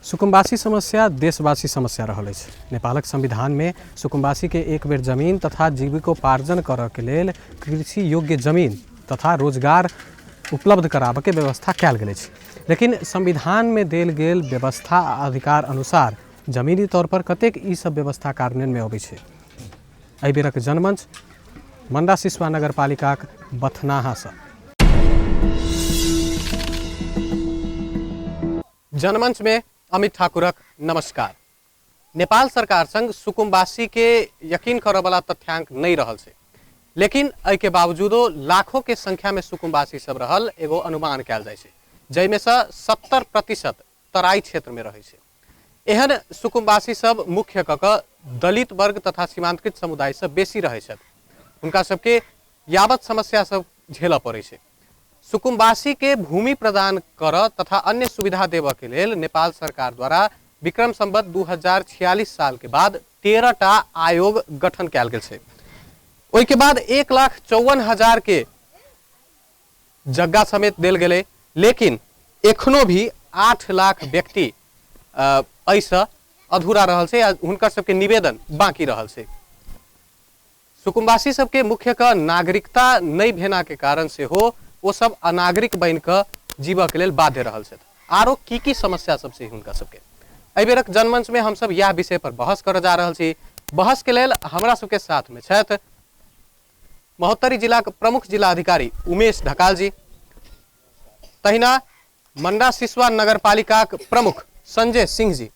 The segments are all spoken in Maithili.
सुकुम्बासी समस्या देशवासी समस्या रहल अछि। नेपालक संविधानमे सुकुम्बासीके एक बेर जमीन तथा जीविकोपार्जन करऽके लेल कृषि योग्य जमीन तथा रोजगार उपलब्ध कराबऽके व्यवस्था कयल गेल अछि। लेकिन संविधानमे देल गेल व्यवस्था आ अधिकार अनुसार जमीनी तौर पर कतेक ई सब व्यवस्था कार्यान्वयनमे अबै छै। एहि बेरक जनमंच मण्डा सिसवा नगरपालिकाक बथनाहासँ। जनमंच में अमित ठाकुरक नमस्कार। नेपाल सरकार संग सुकुम्बासी के यकीन करऽ वाला तथ्यांक नहीं रहल छै, लेकिन एहि के बावजूदो लाखों के संख्या में सुकुम्बासी सब रहल एगो अनुमान कयल जाइ छै, जाहिमे से 70% तराई क्षेत्र में रहै छै। एहन सुकुम्बासी सब मुख्य कऽ कऽ दलित वर्ग तथा सीमांतकृत समुदाय से बेसी रहै छथि। हुनका सबके यावत समस्या सब झेलऽ पड़ै छै। सुकुम्बासी के भूमि प्रदान करऽ तथा अन्य सुविधा देबऽ के लेल नेपाल सरकार द्वारा विक्रम संवत 2046 साल के बाद 13 टा आयोग गठन कयल गेल छै। ओहि के बाद 1,54,000 के जग्गा समेत देल गेलै, लेकिन एखनो भी 8 लाख व्यक्ति एहिसँ अधूरा रहल छै आ हुनकर सबके निवेदन बाकी रहल छै। सुकुम्बासी सबके मुख्य क नागरिकता नहि भेना के कारण सेहो ओ सब अनागरिक बनि कऽ जीबऽ के लेल बाध्य रहल छथि। आरो की की समस्या सब छै हुनका सबके, एहि बेरक जनमंच में हमसब इएह विषय पर बहस करऽ जा रहल छी। बहस के लेल हमरा सबके साथ में छथि महोत्तरी जिलाक प्रमुख जिला अधिकारी उमेश ढकाल जी, तहिना मंडा सिसवा नगरपालिकाक प्रमुख संजय सिंह जी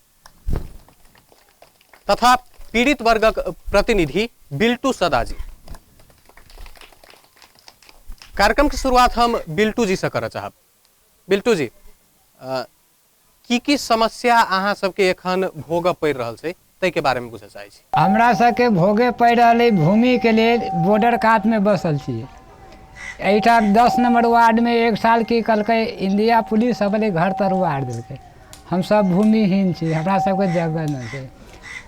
तथा पीड़ित वर्गक प्रतिनिधि बिल्टू सदा जी। कार्यक्रम की शुरुआत हम बिल्टू जी से करऽ चाहब। बिल्टू जी, की की समस्या अहाँ सबके एखन भोगऽ पड़ि रहल छै ताहि के बारे में बुझऽ चाहै छी। हमरा सबके भोगे पड़ि रहल अइ भूमिके लेल, बॉर्डर कातमे बसल छी। एहिठाम 10 नंबर वार्डमे एक साल की कलकै, इंडिया पुलिस अपने घर तर उबारि देलकै। हमसब भूमिहीन छी, हमरा सबके जगह नहि छै।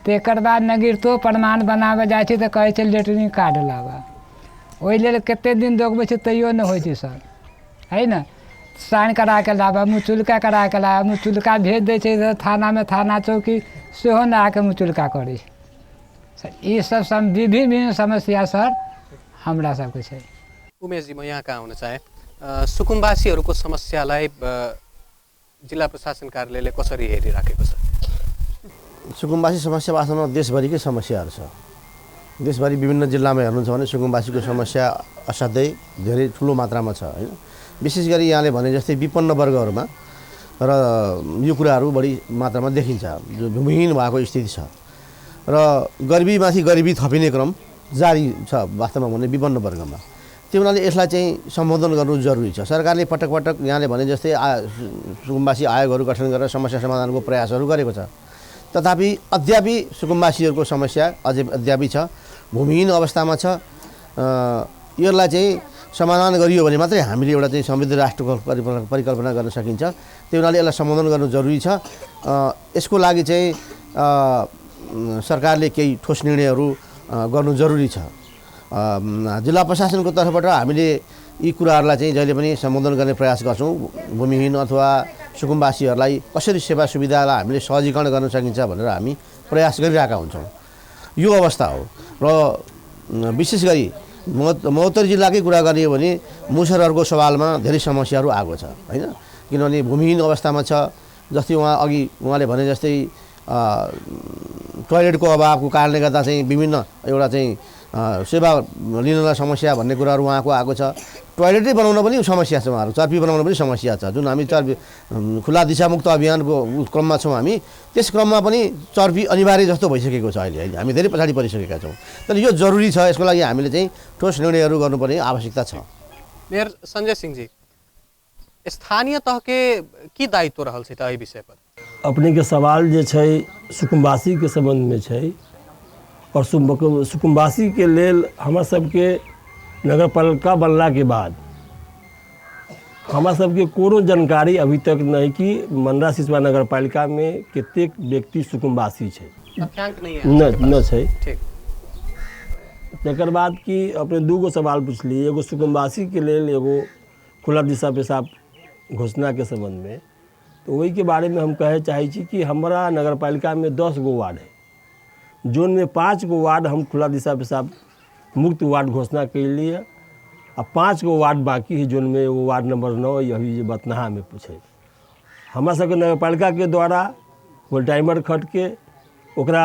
तकर बाद नागरिकतो प्रमाण बनाबऽ जाइ छी तऽ कहै छै लेटरिन कार्ड लाबऽ। ओहि लेल कते दिन दौगबै छै तैयो नहि होइ छै सर, है ने। साइन करा कऽ लाबऽ, मुचुल्का करा कऽ लाबऽ, मुचुल्का भेज दै छै थानामे, थाना चौकी सेहो नहि आके मुचुल्का करै छै। सर ई सब विभिन्न विभिन्न समस्या सर हमरा सबके छै। उमेश जी, म यहाँ कहाँ आउन चाहे, सुकुम्बासीहरूको समस्यालाई जिल्ला प्रशासन कार्यालयले कसरी हेरिराखेको छ? सुकुम्बासी समस्या वास्तवमा देशभरिकै समस्याहरू छ। देशभरि विभिन्न जिल्लामा हेर्नुहुन्छ भने सुकुम्बासीको समस्या असाध्यै धेरै ठुलो मात्रामा छ, होइन। विशेष गरी यहाँले भने जस्तै विपन्न वर्गहरूमा र यो कुराहरू बढी मात्रामा देखिन्छ, जो भूमिहीन भएको स्थिति छ र गरिबीमाथि गरिबी थपिने क्रम जारी छ वास्तवमा भने विपन्न वर्गमा। त्यो हुनाले यसलाई चाहिँ सम्बोधन गर्नु जरुरी छ। सरकारले पटक पटक यहाँले भने जस्तै सुकुम्बासी आयोगहरू गठन गरेर समस्या समाधानको प्रयासहरू गरेको छ, तथापि अद्यापि सुकुम्बासीहरूको समस्या अझै अद्यापि छ, भूमिहीन अवस्थामा छ। यसलाई चाहिँ समाधान गरियो भने मात्रै हामीले एउटा चाहिँ समृद्ध राष्ट्रको परिकल्पना गर्न सकिन्छ। त्यो हुनाले यसलाई सम्बोधन गर्नु जरुरी छ। यसको लागि चाहिँ सरकारले केही ठोस निर्णयहरू गर्नु जरुरी छ। जिल्ला प्रशासनको तर्फबाट हामीले यी कुराहरूलाई चाहिँ जहिले पनि सम्बोधन गर्ने प्रयास गर्छौँ। भूमिहीन अथवा सुकुम्बासीहरूलाई कसरी सेवा सुविधालाई हामीले सहजीकरण गर्न सकिन्छ भनेर हामी प्रयास गरिरहेका हुन्छौँ। यो अवस्था हो। र विशेष गरी महोत्तरी जिल्लाकै कुरा गर्ने हो भने मुसहरहरूको सवालमा धेरै समस्याहरू आएको छ, होइन। किनभने भूमिहीन अवस्थामा छ। जस्तै उहाँ अघि उहाँले भने जस्तै टोयलेटको अभावको कारणले गर्दा चाहिँ विभिन्न एउटा चाहिँ सेवा लिनलाई समस्या भन्ने कुराहरू उहाँको आएको छ। टोयलेटै बनाउन पनि समस्या छ, उहाँहरू चर्पी बनाउन पनि समस्या छ। जुन हामी चर्पी खुला दिशामुक्त अभियानको क्रममा छौँ हामी, त्यस क्रममा पनि चर्पी अनिवार्य जस्तो भइसकेको छ अहिले, होइन। हामी धेरै पछाडि परिसकेका छौँ। तर यो जरुरी छ, यसको लागि हामीले चाहिँ ठोस निर्णयहरू गर्नुपर्ने आवश्यकता छ। मेयर संजय सिंहजी, स्थानीय तहके की दायित्व रहल छै त एहि विषय पर? अपनेके सवाल जे छै सुकुम्बासीके सम्बन्धमे छै और सुकुम्बासीके लेल हमरा सबके नगरपालिका बनलाके बाद हमरा सबके कोनो जानकारी अभी तक नहीं कि मंडरा सिसवा नगरपालिकामे कतेक व्यक्ति सुकुम्बासी छै। तथ्यांक नहीं है। न छै। ठीक। तकर बाद कि अपने दूगो सवाल पुछली, एगो सुकुम्बासीके लेल, एगो खुला दिशा पेशाब घोषणाके सम्बन्धमे। तऽ ओहिके बारेमे हम कहै चाहै छी कि हमरा नगरपालिकामे 10 गो वार्ड है, जोनमे 5 गो वार्ड हम खुला दिशा पेशाब मुक्त वार्ड घोषणा कैली है आ 5 गो वार्ड बाकी है, जोनमे एगो वार्ड नंबर 9 अभी जे बथनाहामे छै। हमरा सबके नगरपालिकाके द्वारा होलटाइमर खटके ओकरा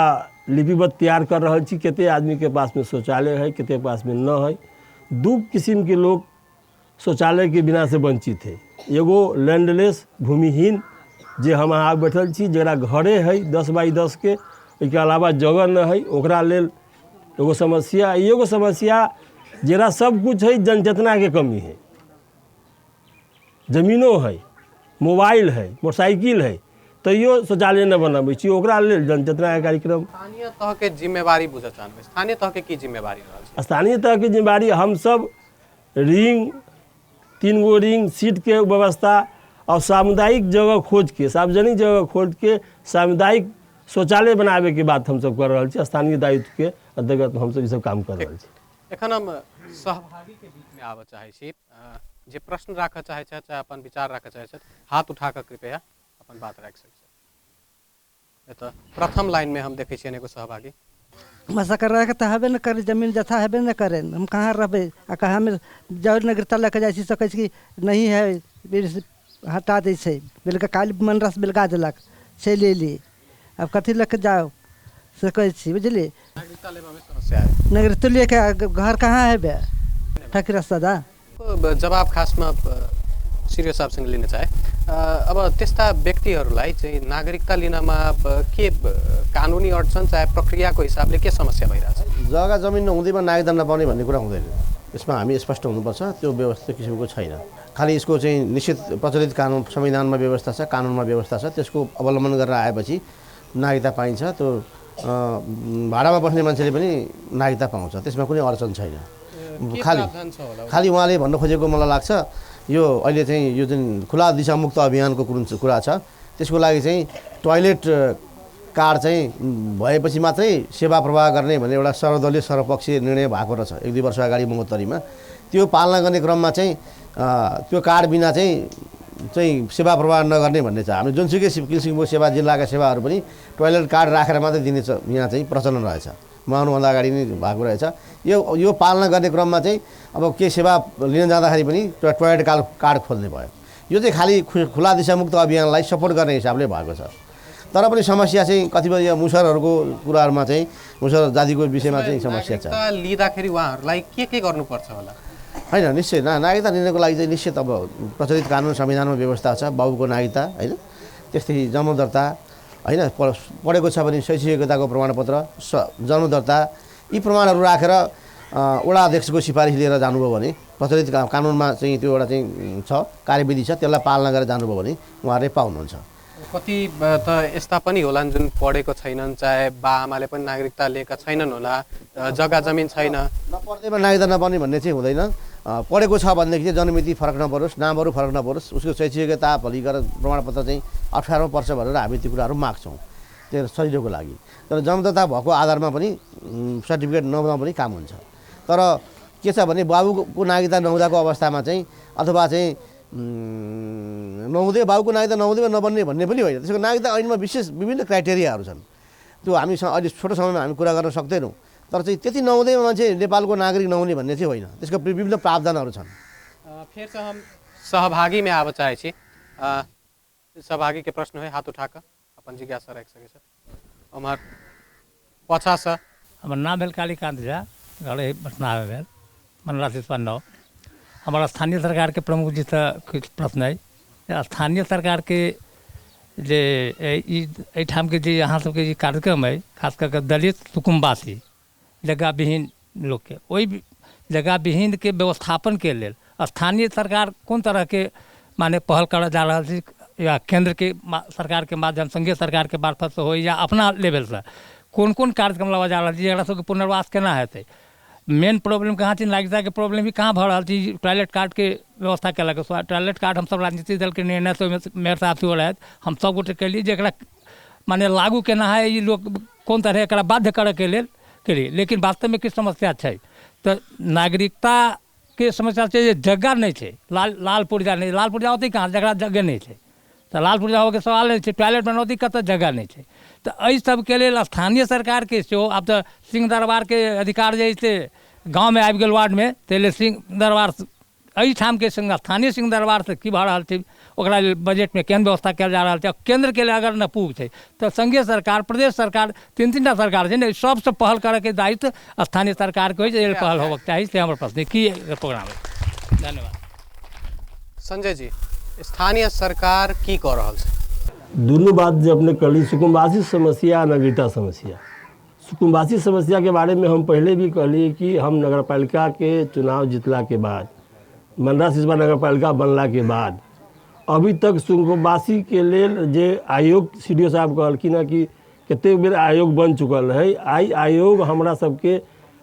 लिपिबद्ध तैयार कर रहल छी, कते आदमीके पासमे शौचालय है, कते पासमे न है। 2 किस्मके लोग शौचालयके बिना से वंचित है, एगो लैंडलेस भूमिहीन जे हम अहाँ बैठल छी, जकरा घरे है 10 बाई 10 के, ओहिके अलावा जगह न है, ओकरा लेल एगो समस्या। एगो समस्या जरा सब कुछ है, जनचेतनाके कमी है, जमीनो है, मोबाइल है, मोटरसाइकिल है, तैयो शौचालय न बनाबै छी, ओकरा लेल जनचेतनाके कार्यक्रम। स्थानीय तहके जिम्मेवारी बुझऽ चाहबै, स्थानीय तहके की जिम्मेवारी रहल छै? स्थानीय तहके जिम्मेवारी हमसब रिंग 3 गो रिंग सीटके व्यवस्था और सामुदायिक जगह खोज के, सार्वजनिक जगह खोज के सामुदायिक शौचालय बनाबैके बात हमसब कर रहल छी। स्थानीय दायित्वके अंतर्गत हमसब ई सब काम कर रहल छी। एखन हम सहभागीके बीचमे आबऽ चाहै छी, जे प्रश्न राखऽ चाहै छथि चाहे अपन विचार राखऽ चाहै छथि, हाथ उठा कऽ कृपया अपन बात राखि सकै छथि। एतऽ प्रथम लाइनमे हम देखै छियनि एगो सहभागी। हमरा सबके रहके तऽ हेबे नहि करे, जमीन जथा हेबे नहि करे, हम कहाँ रहबै आ कहाँ मे जर नगरता लऽ कऽ जाइ छी, सकै छी कि नहीं है, हटा दै छै, बेलका काल्हि मन रस बेलका देलक, चलि अयली, आब कथी लऽ कऽ जाउ से कहै छी, बुझलियै। नागरिकता लेबामे समस्या है, नागरिकता लेके घर कहाँ हेबै, ठाकुर सदा। जवाब खासमा सिरियो साहबसँग लिन चाहे, अब त्यस्ता व्यक्तिहरूलाई चाहिँ नागरिकता लिनमा के कानुनी अडचन चाहे प्रक्रियाको हिसाबले के समस्या भइरहेछ? जग्गा जमिन नहुँदैमा नागरिकता नपाउने भन्ने कुरा हुँदैन, यसमा हामी स्पष्ट हुनुपर्छ। त्यो व्यवस्था किसिमको छैन, खालि यसको चाहिँ निश्चित प्रचलित कानुन संविधानमा व्यवस्था छ, कानुनमा व्यवस्था छ, त्यसको अवलम्बन गरेर आएपछि नागरिकता पाइन्छ। त्यो भाडामा बस्ने मान्छेले पनि नागरिकता पाउँछ, त्यसमा कुनै अडचन छैन। खालि खालि उहाँले भन्न खोजेको मलाई लाग्छ यो अहिले चाहिँ यो जुन खुला दिशामुक्त अभियानको कुरा छ, त्यसको लागि चाहिँ टोयलेट कार्ड चाहिँ भएपछि मात्रै सेवा प्रवाह गर्ने भन्ने एउटा सर्वदलीय सर्वपक्षीय निर्णय भएको रहेछ 1-2 वर्ष अगाडि महोत्तरीमा। त्यो पालना गर्ने क्रममा चाहिँ त्यो कार्ड बिना चाहिँ सेवा प्रवाह नगर्ने भन्ने छ। हामी जुनसुकै किसिमको सेवा, जिल्लाका सेवाहरू पनि टोयलेट कार्ड राखेर मात्रै दिने यहाँ चाहिँ प्रचलन रहेछ, म आउनुभन्दा अगाडि नै भएको रहेछ। यो पालना गर्ने क्रममा चाहिँ अब के सेवा लिन जाँदाखेरि पनि टोयलेट कार्ड खोल्ने भयो। यो चाहिँ खालि खुला दिशामुक्त अभियानलाई सपोर्ट गर्ने हिसाबले भएको छ। तर पनि समस्या चाहिँ कतिपय मुसरहरूको कुराहरूमा चाहिँ मुसर जातिको विषयमा चाहिँ समस्या छ। लिँदाखेरि उहाँहरूलाई के गर्नुपर्छ होला? होइन, निश्चय नागरिकता लिनको लागि चाहिँ निश्चित अब प्रचलित कानुन संविधानमा व्यवस्था छ, बाबुको नागरिकता होइन, त्यस्तै जन्म दर्ता होइन, पढेको छ भने शैक्षिक योग्यताको प्रमाणपत्र, जन्म दर्ता, यी प्रमाणहरू राखेर वडा अध्यक्षको सिफारिस लिएर जानुभयो भने प्रचलित कानुनमा चाहिँ त्यो एउटा चाहिँ छ कार्यविधि छ, त्यसलाई पालना गरेर जानुभयो भने उहाँहरूले पाउनुहुन्छ। कति त यस्ता पनि होलान् जुन पढेको छैनन्, चाहे बा आमाले पनि नागरिकता लिएका छैनन् होला, जग्गा जमिन छैन। नपढ्दैमा नागरिकता नपाउने भन्ने चाहिँ हुँदैन। पढेको छ भनेदेखि चाहिँ जन्ममिति फरक नपरोस्, नामहरू फरक नपरोस्, उसको शैक्षिक योग्यता भोलि गएर प्रमाणपत्र चाहिँ अप्ठ्यारो पर्छ भनेर हामी त्यो कुराहरू माग्छौँ त्यो सजिलोको लागि। तर जन्मदत्ता भएको आधारमा पनि सर्टिफिकेट नहुँदा पनि काम हुन्छ। तर के छ भने बाबुको नागरिकता नहुँदाको अवस्थामा चाहिँ अथवा चाहिँ नहुँदै बाबुको नागरिकता नहुँदैमा नबन्ने भन्ने पनि होइन। त्यसको नागरिकता ऐनमा विशेष विभिन्न क्राइटेरियाहरू छन्, त्यो हामी अहिले छोटो समयमा हामी कुरा गर्न सक्दैनौँ। तर चाहिँ त्यति नहुँदैमा मान्छे नेपालको नागरिक नहुने भन्ने चाहिँ होइन, त्यसको विभिन्न प्रावधानहरू छन्। फेर से हम सहभागीमे आबऽ चाहै छी। सहभागीके प्रश्न है, हाथ उठा कऽ अपन जिज्ञासा राखि सकै छथि। उम्हर पाछासँ। हमर नाम भेल कालीकान्त झा, घर पटनामे भेल, मनरा सिसवा 9। हमर स्थानीय सरकारके प्रमुख जीसँ किछु प्रश्न अइ। स्थानीय सरकारके जे एहिठामके जे अहाँ सबके जे कार्यक्रम अइ, खास कऽ कऽ दलित सुकुम्बासी जग्गाविहीन लोकके, ओहि जग्गाविहीनके व्यवस्थापनके लेल स्थानीय सरकार कोन तरहके माने पहल करऽ जा रहल छै, या केन्द्रके सरकारके माध्यम, संघीय सरकारके मार्फतसँ होइ या अपना लेवलसँ कोन कोन कार्यक्रम लाबऽ जा रहल छै, एकरा सबके पुनर्वास केना हेतै? मेन प्रॉब्लम कहाँ छै? नागरिकताके प्रॉब्लम भी कहाँ भऽ रहल छै? टॉयलेट कार्डके व्यवस्था केलक। टॉयलेट कार्ड हमसब राजनीतिक दलके निर्णयसँ ओहिमे मेयर साहब सेहो रहथि, हम सब गोटे केलियै जे एकरा माने लागू केना है, ई लोक कोन तरह एकरा बाध्य करऽके लेल केलियै। लेकिन वास्तवमे किछु समस्या छै तऽ नागरिकताके समस्या छै जे जगह नहि छै, लाल पुर्जा नहि, लाल पुर्जा होतै कहाँ जकरा जगह नहि छै। तऽ लाल पुर्जा होबऽके सवाल नहि छै, टॉयलेट बनौती कतऽ जगह नहि छै। तऽ एहि सबके लेल स्थानीय सरकारके सेहो आब तऽ सिंह दरबारके अधिकार जे से गाँवमे आबि गेल वार्डमे, ताहि लेल सिंह दरबार एहिठामके स्थानीय सिंह दरबारसँ की भऽ रहल छै, ओकरा लेल बजटमे केहन व्यवस्था कयल जा रहल छै। केन्द्रके लेल अगर नहि पूग छै तऽ संघीय सरकार, प्रदेश सरकार, तीन तीन टा सरकार छै ने, सबसँ पहल करऽके दायित्व स्थानीय सरकारके होइ छै, एहि पहल होबऽके चाही, से हमर प्रश्न की प्रोग्राम है। धन्यवाद। संजय जी, स्थानीय सरकार की कऽ रहल छै? दुनू बात जे अपने कहली, सुकुम्बासी समस्या, नागरिकता समस्या। सुकुम्बासी समस्या के बारे में हम पहले भी कहलिए कि हम नगरपालिका के चुनाव जीतला के बाद, मनरा सिसवा नगरपालिका बनला के बाद अभी तक सुकुम्बासी के लेल जे आयोग सी डी ओ साहब कहलखिन हँ कि कतेक बेर आयोग बन चुकल है, आइ आयोग हमरा सबके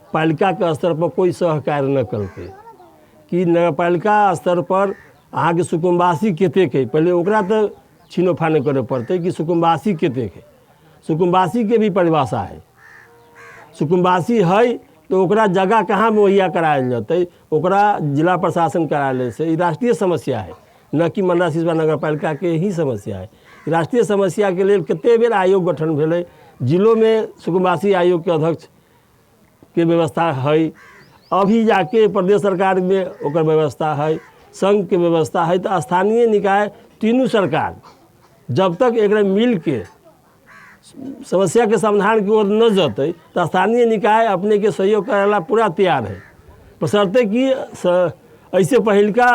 पालिका के स्तर पर कोई सहकार्य न कलकै कि नगरपालिका स्तर पर अहाँके सुकुम्बासी कतेक है, पहले ओकरा तऽ छीनो फानो करे पड़तै कि सुकुम्बासी कतेक है। सुकुम्बासी के भी परिभाषा है, सुकुम्बासी है तो ओकरा जगह कहाँ मुहैया करायल जतै, ओकरा जिला प्रशासन कार्यालय से। ई राष्ट्रीय समस्या है, न कि मनरा सिसवा नगरपालिका के ही समस्या है। राष्ट्रीय समस्या के लेल कते बेर आयोग गठन भेलै, जिलोमे सुकुम्बासी आयोग के अध्यक्ष के व्यवस्था है, अभी जाके प्रदेश सरकार में ओकर व्यवस्था है, संघ के व्यवस्था है। तो स्थानीय निकाय तीनू सरकार जब तक एकरा मिल के समस्या के समाधान की ओर न जतै तो स्थानीय निकाय अपने के सहयोग करेला पूरा तैयार है, बशर्ते कि ऐसे पहिलका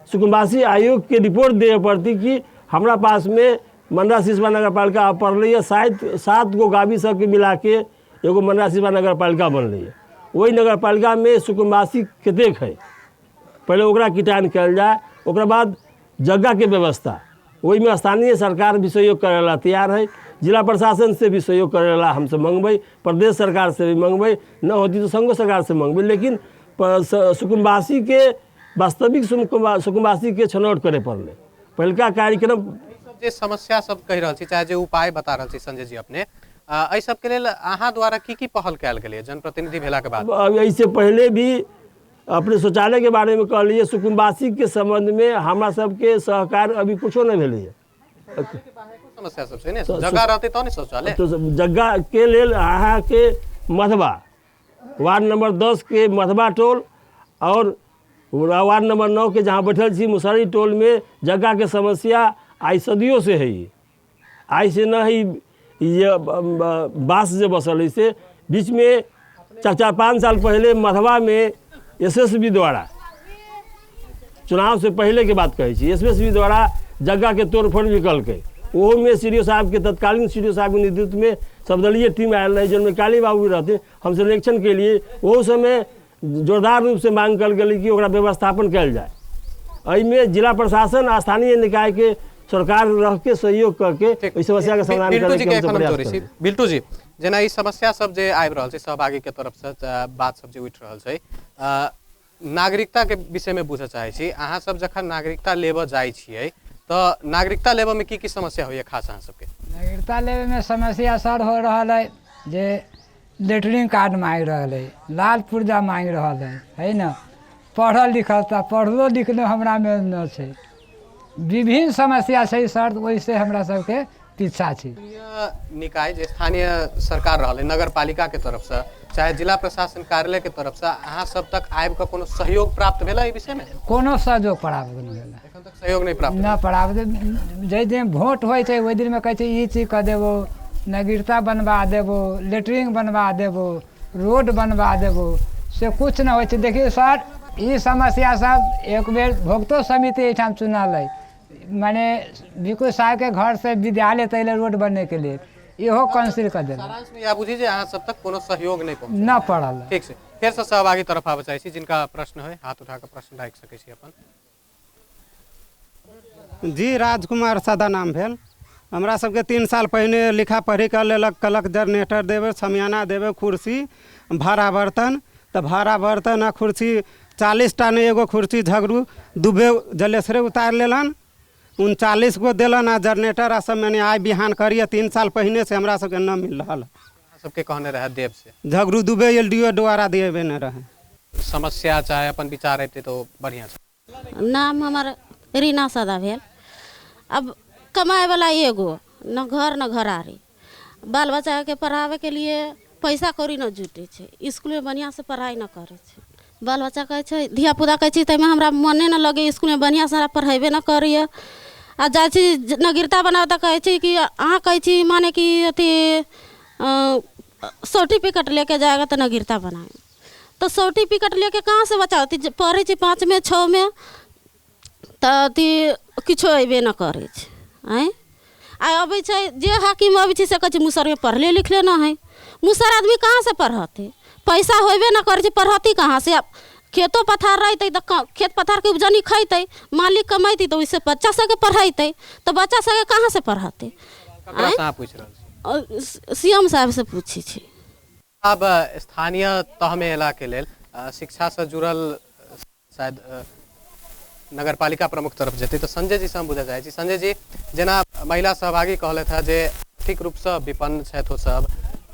सुकुम्बासी आयोग के रिपोर्ट दे पड़ती कि हमरा पास में मनरा सिसवा नगरपालिका पड़ल है, 7 गो गावी सबके मिला के एगो मनरा सिसवा नगरपालिका बनल है, वही नगरपालिका में सुकुम्बासी कतेक है पहले ओकरा किटान कयल जाए, ओकरा बाद जगह के व्यवस्था ओहिमे स्थानीय सरकार भी सहयोग करेला तैयार है, जिला प्रशासन से भी सहयोग करेला हमसब मंगबै, प्रदेश सरकार से भी मंगबै, न होती तो संघो सरकार से मंगबै, लेकिन सुकुम्बासी के वास्तविक सुकुम्बासी के छनौट करे पड़लै पहिलका कार्यक्रम। जे समस्या सब कहि रहल छी, चाहे जे उपाय बता रहल छी संजय जी अपने, एहि सबके लेल अहाँ द्वारा की की पहल कयल गेलै जनप्रतिनिधि भेला के बाद? एहिसे पहले भी अपने शौचालय के बारे में कहलिए, सुकुम्बासी के संबंध में हमरा सबके सहकार अभी कुछो नहीं भेलै। समस्या सब छै ने, जगह रहतै तब ने शौचालय। तो जगह के लेल अहाँ के मधवा वार्ड नंबर 10 के मधवा टोल और वार्ड नंबर 9 के जहाँ बैठल छी मुसहरी टोल में जगह के समस्या आइ सदियों से है। आइ से न है, ये बाँस जे बसल है से बीच में 4-4 5 साल पहले मधवा में एसएसबी द्वारा, चुनाव से पहले के बात कहै छी, एसएसबी द्वारा जगह के तोड़फोड़ भी कलकै। ओहोमे सी डी ओ साहब के, तत्कालीन सी डी ओ साहब के नेतृत्व में सर्वदलीय टीम आयल रहे, जिनमें काली बाबू भी रहते, हम सर्वेक्षण के लिए ओहो समय जोरदार रूप से मांग कल गेलै कि ओकरा व्यवस्थापन कयल जाए। एहिमे जिला प्रशासन आ स्थानीय निकाय के सरकार रह के सहयोग करके एहि समस्या के समाधान करे के हम प्रयास करबै। बिल्टू जी, जेना ई समस्या सब जे आबि रहल छै सहभागी के तरफ से, बात सब जे उठि रहल छै, नागरिकता के विषय में बुझऽ चाहै छी, अहाँ सब जखन नागरिकता लेबऽ जाइ छियै तऽ नागरिकता लेबऽ में की की समस्या होइए खास अहाँ सबके? नागरिकता लेबे में समस्या सर हो रहल है जे लेटरिन कार्ड मांगि रहल है, लाल पुर्जा मांगि रहल है न, पढ़ल लिखल तऽ पढ़लो लिखलो हमरा में न छै, विभिन्न समस्या छै सर, ओहिसे हमरा सबके पीछा छी। निकाय जे स्थानीय सरकार रहल है, नगरपालिका के तरफ से चाहे जिला प्रशासन कार्यालय के तरफ से अहाँ सब तक आबि कऽ कोनो सहयोग प्राप्त भेलै एहि विषय में? कोनो सहयोग प्राप्त नहि भेलै एखन तक, सहयोग नहि प्राप्त न प्राप्त। जाहि दिन वोट होइ छै ओहि दिनमे कहै छै ई चीज कऽ देबो, नागरिकता बनवा देबो, लेटरिन बनवा देबो, रोड बनवा देबो, से कुछ न होइ छै। देखियौ सर, ई समस्या सब एक बेर भोक्तो समिति एहिठाम चुनल है, माने बिकू साहब के घर से विद्यालय तैले रोड बनने के लिए, इहो कैंसिल कर देलक। सारांश में यह बुझी जे अहाँ सब तक कोनो सहयोग नहीं पहुँचल न पड़ल। ठीक छै, फेर से सहभागी तरफ आबऽ चाहै छी, जिनका प्रश्न है हाथ उठा कऽ प्रश्न राखि सकै छी अपन। जी, राजकुमार सादा नाम भेल। हमरा सबके 3 साल पहिने लिखा पढ़ी कर लेलक, कहलक जनरेटर देबै, समियाना देबै, कुर्सी, भाड़ा बर्तन, तऽ भाड़ा बर्तन आ कुर्सी 40 टा ने एगो कुर्सी झगड़ू दुबे जलेसरे उतारि लेलन, 39 गो देलन आ जनरेटर आ सब मने आइ बिहान करिए। 3 साल पहिने से हमरा सबके न मिल रहल। सबके कहने रहे देव से झगड़ू दुबे एल डी ओ द्वारा देबे न रहे। समस्या चाहे अपन विचार अयतै तो बढ़िया छै। नाम हमर रीना सदा भेल। अब कमाए वाला एगो न घर न घरारी, बाल बच्चाके पढ़ाबैके लिए पैसा कौड़ी न जुटै छै, इसकुलमे बढ़िआँसँ पढ़ाइ न करै छै। बाल बच्चा कहै छै, धियापुता कहै छै ताहिमे हमरा मने न लगैए, इसकुलमे बढ़िआँसँ हमरा पढ़ेबे न करैए। आ जाइ छी नागरिकता बनाबै तऽ कहै छै कि अहाँ कहै छी माने कि अथी सर्टिफिकेट लेके जाएगा तऽ नागरिकता बनाए, तऽ सर्टिफिकेट लेके कहाँ से बच्चा अथी पढ़ै छै 5में 6में तऽ अथी किछो अयबे न करै छै। आँय आ अबै छै जे हाकिम अबै छै से कहै छै मुसरमे पढ़ले लिखले न है। मुसर आदमी कहाँ से पढ़तै? पैसा होबे न करै छै, पढ़ती कहाँ से? खेतो पथार रहतै तऽ खेत पथारके उपजनी खैतै, मालिक कमैतै तऽ ओहिसँ बच्चा सबके पढ़ैतै, तऽ बच्चा सबके कहाँ से पढ़तै? सी एम साहब से पूछै छी। आब स्थानीय तहमे अयलाके लेल शिक्षासँ जुड़ल शायद नगरपालिका प्रमुख तरफ जेतै तऽ संजय जी से हम बुझऽ चाहै छी। संजय जी, जेना महिला सहभागी कहलथि हँ जे आर्थिक रूपसँ विपन्न छथि ओ सब,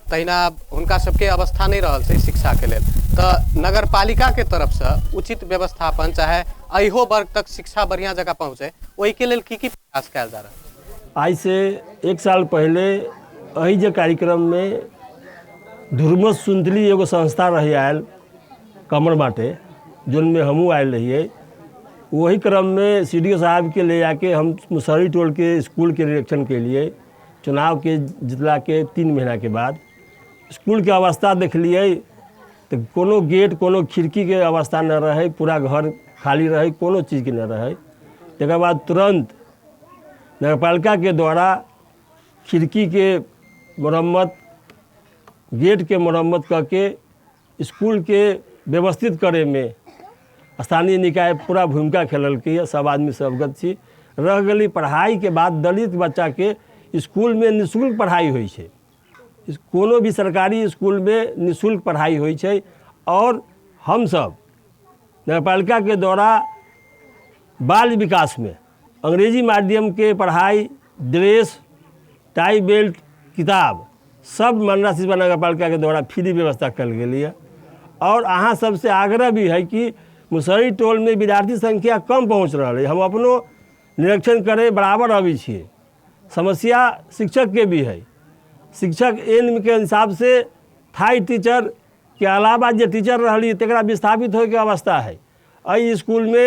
तहिना हुनका सबके अवस्था नहि रहल छै शिक्षाके लेल, तऽ नगरपालिकाके तरफसँ उचित व्यवस्थापन चाहे एहो वर्ग तक शिक्षा बढ़िआँ जकाँ पहुँचे ओहिके लेल की की प्रयास कयल जा रहल? आइसँ एक साल पहिले एहि जे कार्यक्रममे धुरमत सुन्तली एगो संस्था रही आयल कमर बाटे, जोनमे हमहूँ आयल रहियै। वही क्रममे सी.डी.ओ साहब के ले जाके हम मुसहरी टोल के स्कूल के निरीक्षण केलिए। चुनाव के जितला के 3 महीना के बाद स्कूल के अवस्था देखलियै तऽ कोनो गेट कोनो खिड़कीके अवस्था न रहै, पूरा घर खाली रहै, कोनो चीजके न रहै। तकर बाद तुरन्त नगरपालिकाके द्वारा खिड़कीके मरम्मत, गेटके मरम्मत कऽ के स्कूलके व्यवस्थित करैमे स्थानीय निकाय पूरा भूमिका खेललकै। सब आदमी से अवगत छी। रह गेली पढ़ाइके बात, दलित बच्चाके स्कूलमे निःशुल्क पढ़ाइ होइ छै, कोनो भी सरकारी स्कूलमे निःशुल्क पढ़ाइ होइ छै। आओर हमसब नगरपालिकाके द्वारा बाल विकासमे अंग्रेजी माध्यमके पढ़ाइ, ड्रेस, टाई बेल्ट, किताब सब मंडला सिसवा नगरपालिकाके द्वारा फ्री व्यवस्था कयल गेलैए। आओर अहाँ सबसे आग्रह भी है कि मुसहरी टोलमे विद्यार्थी संख्या कम पहुँच रहल है। हम अपनो निरीक्षण करे बराबर अबै छियै। समस्या शिक्षकके भी है। शिक्षक एन के हिसाब से थाई टीचर के अलावा जे टीचर रहली तकरा विस्थापित होइके अवस्था है। एहि स्कूलमे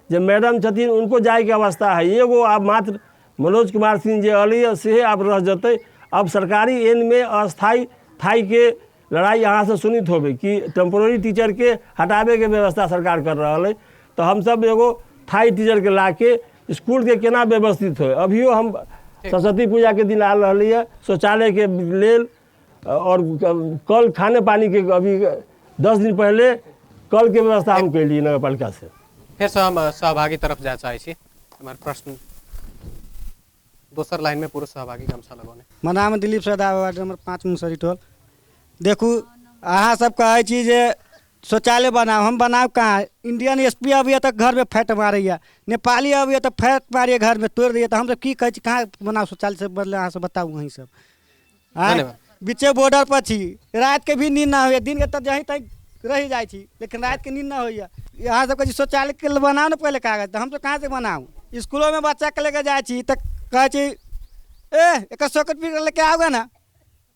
जे मैडम छथिन उनको जाइके अवस्था है। एगो आब मात्र मनोज कुमार सिंह जे अयलै से आब रह जेतै। अब सरकारी एनमे अस्थायी थाईके लड़ाई अहाँ से सुनित होबै कि टेम्पोररी टीचरके हटाबैके व्यवस्था सरकार कर रहल है। तऽ हमसब एगो थाई टीचरके लाके स्कूलके केना व्यवस्थित होइ। अभियो हम सरस्वती पूजाके दिन आ रहली है शौचालयके लेल और कल खाने पानी के अभी 10 दिन पहले कल के व्यवस्था हम कैलिए नगरपालिका से। फेरसँ हम सहभागी तरफ जाय चाहै छी। हमर प्रश्न दोसर लाइनमे पुरुष सहभागी गमछा लगौने। हमर नाम दिलीप सदा, वार्ड नंबर 5 मुसहरी टोल। देखू अहाँ सब कहै छी जे शौचालय बनाउ, हम बनाउ कहाँ? इंडियन एस.पी अबैया तऽ घरमे फैट मारैया, नेपाली अबैया तऽ फैट मारैया, घरमे तोड़ि दैया। तऽ हमसब की कहै छी, कहाँ बनाउ शौचालय से बदले अहाँ सब बताउ। अहीं सब आँय बीचे बॉर्डर पर छी, रातिके भी नींद ना होइया, दिनके तऽ जहीं तहीं रहि जाइ छी, लेकिन रातिके नींद ना होइया। अहाँ सब कहै छी शौचालय के बनाउ ने पहिले कागज, तऽ हमसब कहाँ से बनाउ? स्कूलोमे बच्चाके लेके जाइ छी तऽ कहै छी ए एकर सर्टिफिकेट लेके आओगे ना,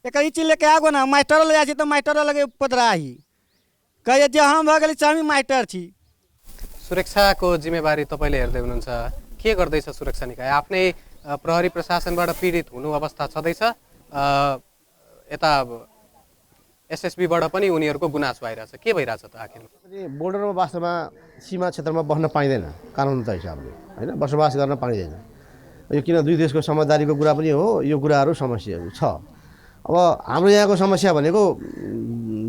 एकर ई चीज लेके आओगे ना। मास्टरो ले जाइ छी तऽ मास्टरो लगे पदराही कहैया जे हम भऽ गेली से हमही मास्टर छी। सुरक्षाको जिम्मेवारी तपाईँले हेर्दै हुनुहुन्छ, के गर्दैछ सुरक्षा निकाय? आफ्नै प्रहरी प्रशासनबाट पीडित हुनु अवस्था छँदैछ, यता एसएसबीबाट पनि उनीहरूको गुनासो आइरहेछ, के भइरहेछ त आखिर? बोर्डरमा वास्तवमा सीमा क्षेत्रमा बस्न पाइँदैन कानुन त हिसाबले होइन, बसोबास गर्न पाइँदैन। यो किन दुई देशको समझदारीको कुरा पनि हो। यो कुराहरू समस्याहरू छ। अब हाम्रो यहाँको समस्या भनेको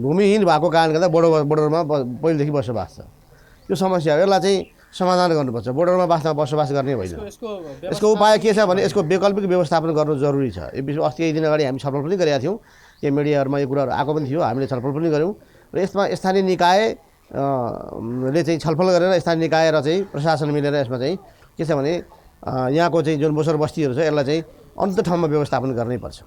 भूमिहीन भएको कारणले गर्दा बोर्डरमा पहिलेदेखि बसोबास छ। यो समस्या हो, यसलाई चाहिँ समाधान गर्नुपर्छ। बोर्डरमा वास्तवमा बसोबास गर्ने होइन। यसको उपाय के छ भने यसको वैकल्पिक व्यवस्थापन गर्नु जरुरी छ। यो विषय अस्ति केही दिन अगाडि हामी छलफल पनि गरेका थियौँ, यो मिडियाहरूमा यो कुराहरू आएको पनि थियो, हामीले छलफल पनि गऱ्यौँ। र यसमा स्थानीय निकाय ले चाहिँ छलफल गरेर स्थानीय निकाय र चाहिँ प्रशासन मिलेर यसमा चाहिँ के छ भने यहाँको चाहिँ जुन बोसर बस्तीहरू छ यसलाई चाहिँ अन्त ठाउँमा व्यवस्थापन गर्नै पर्छ।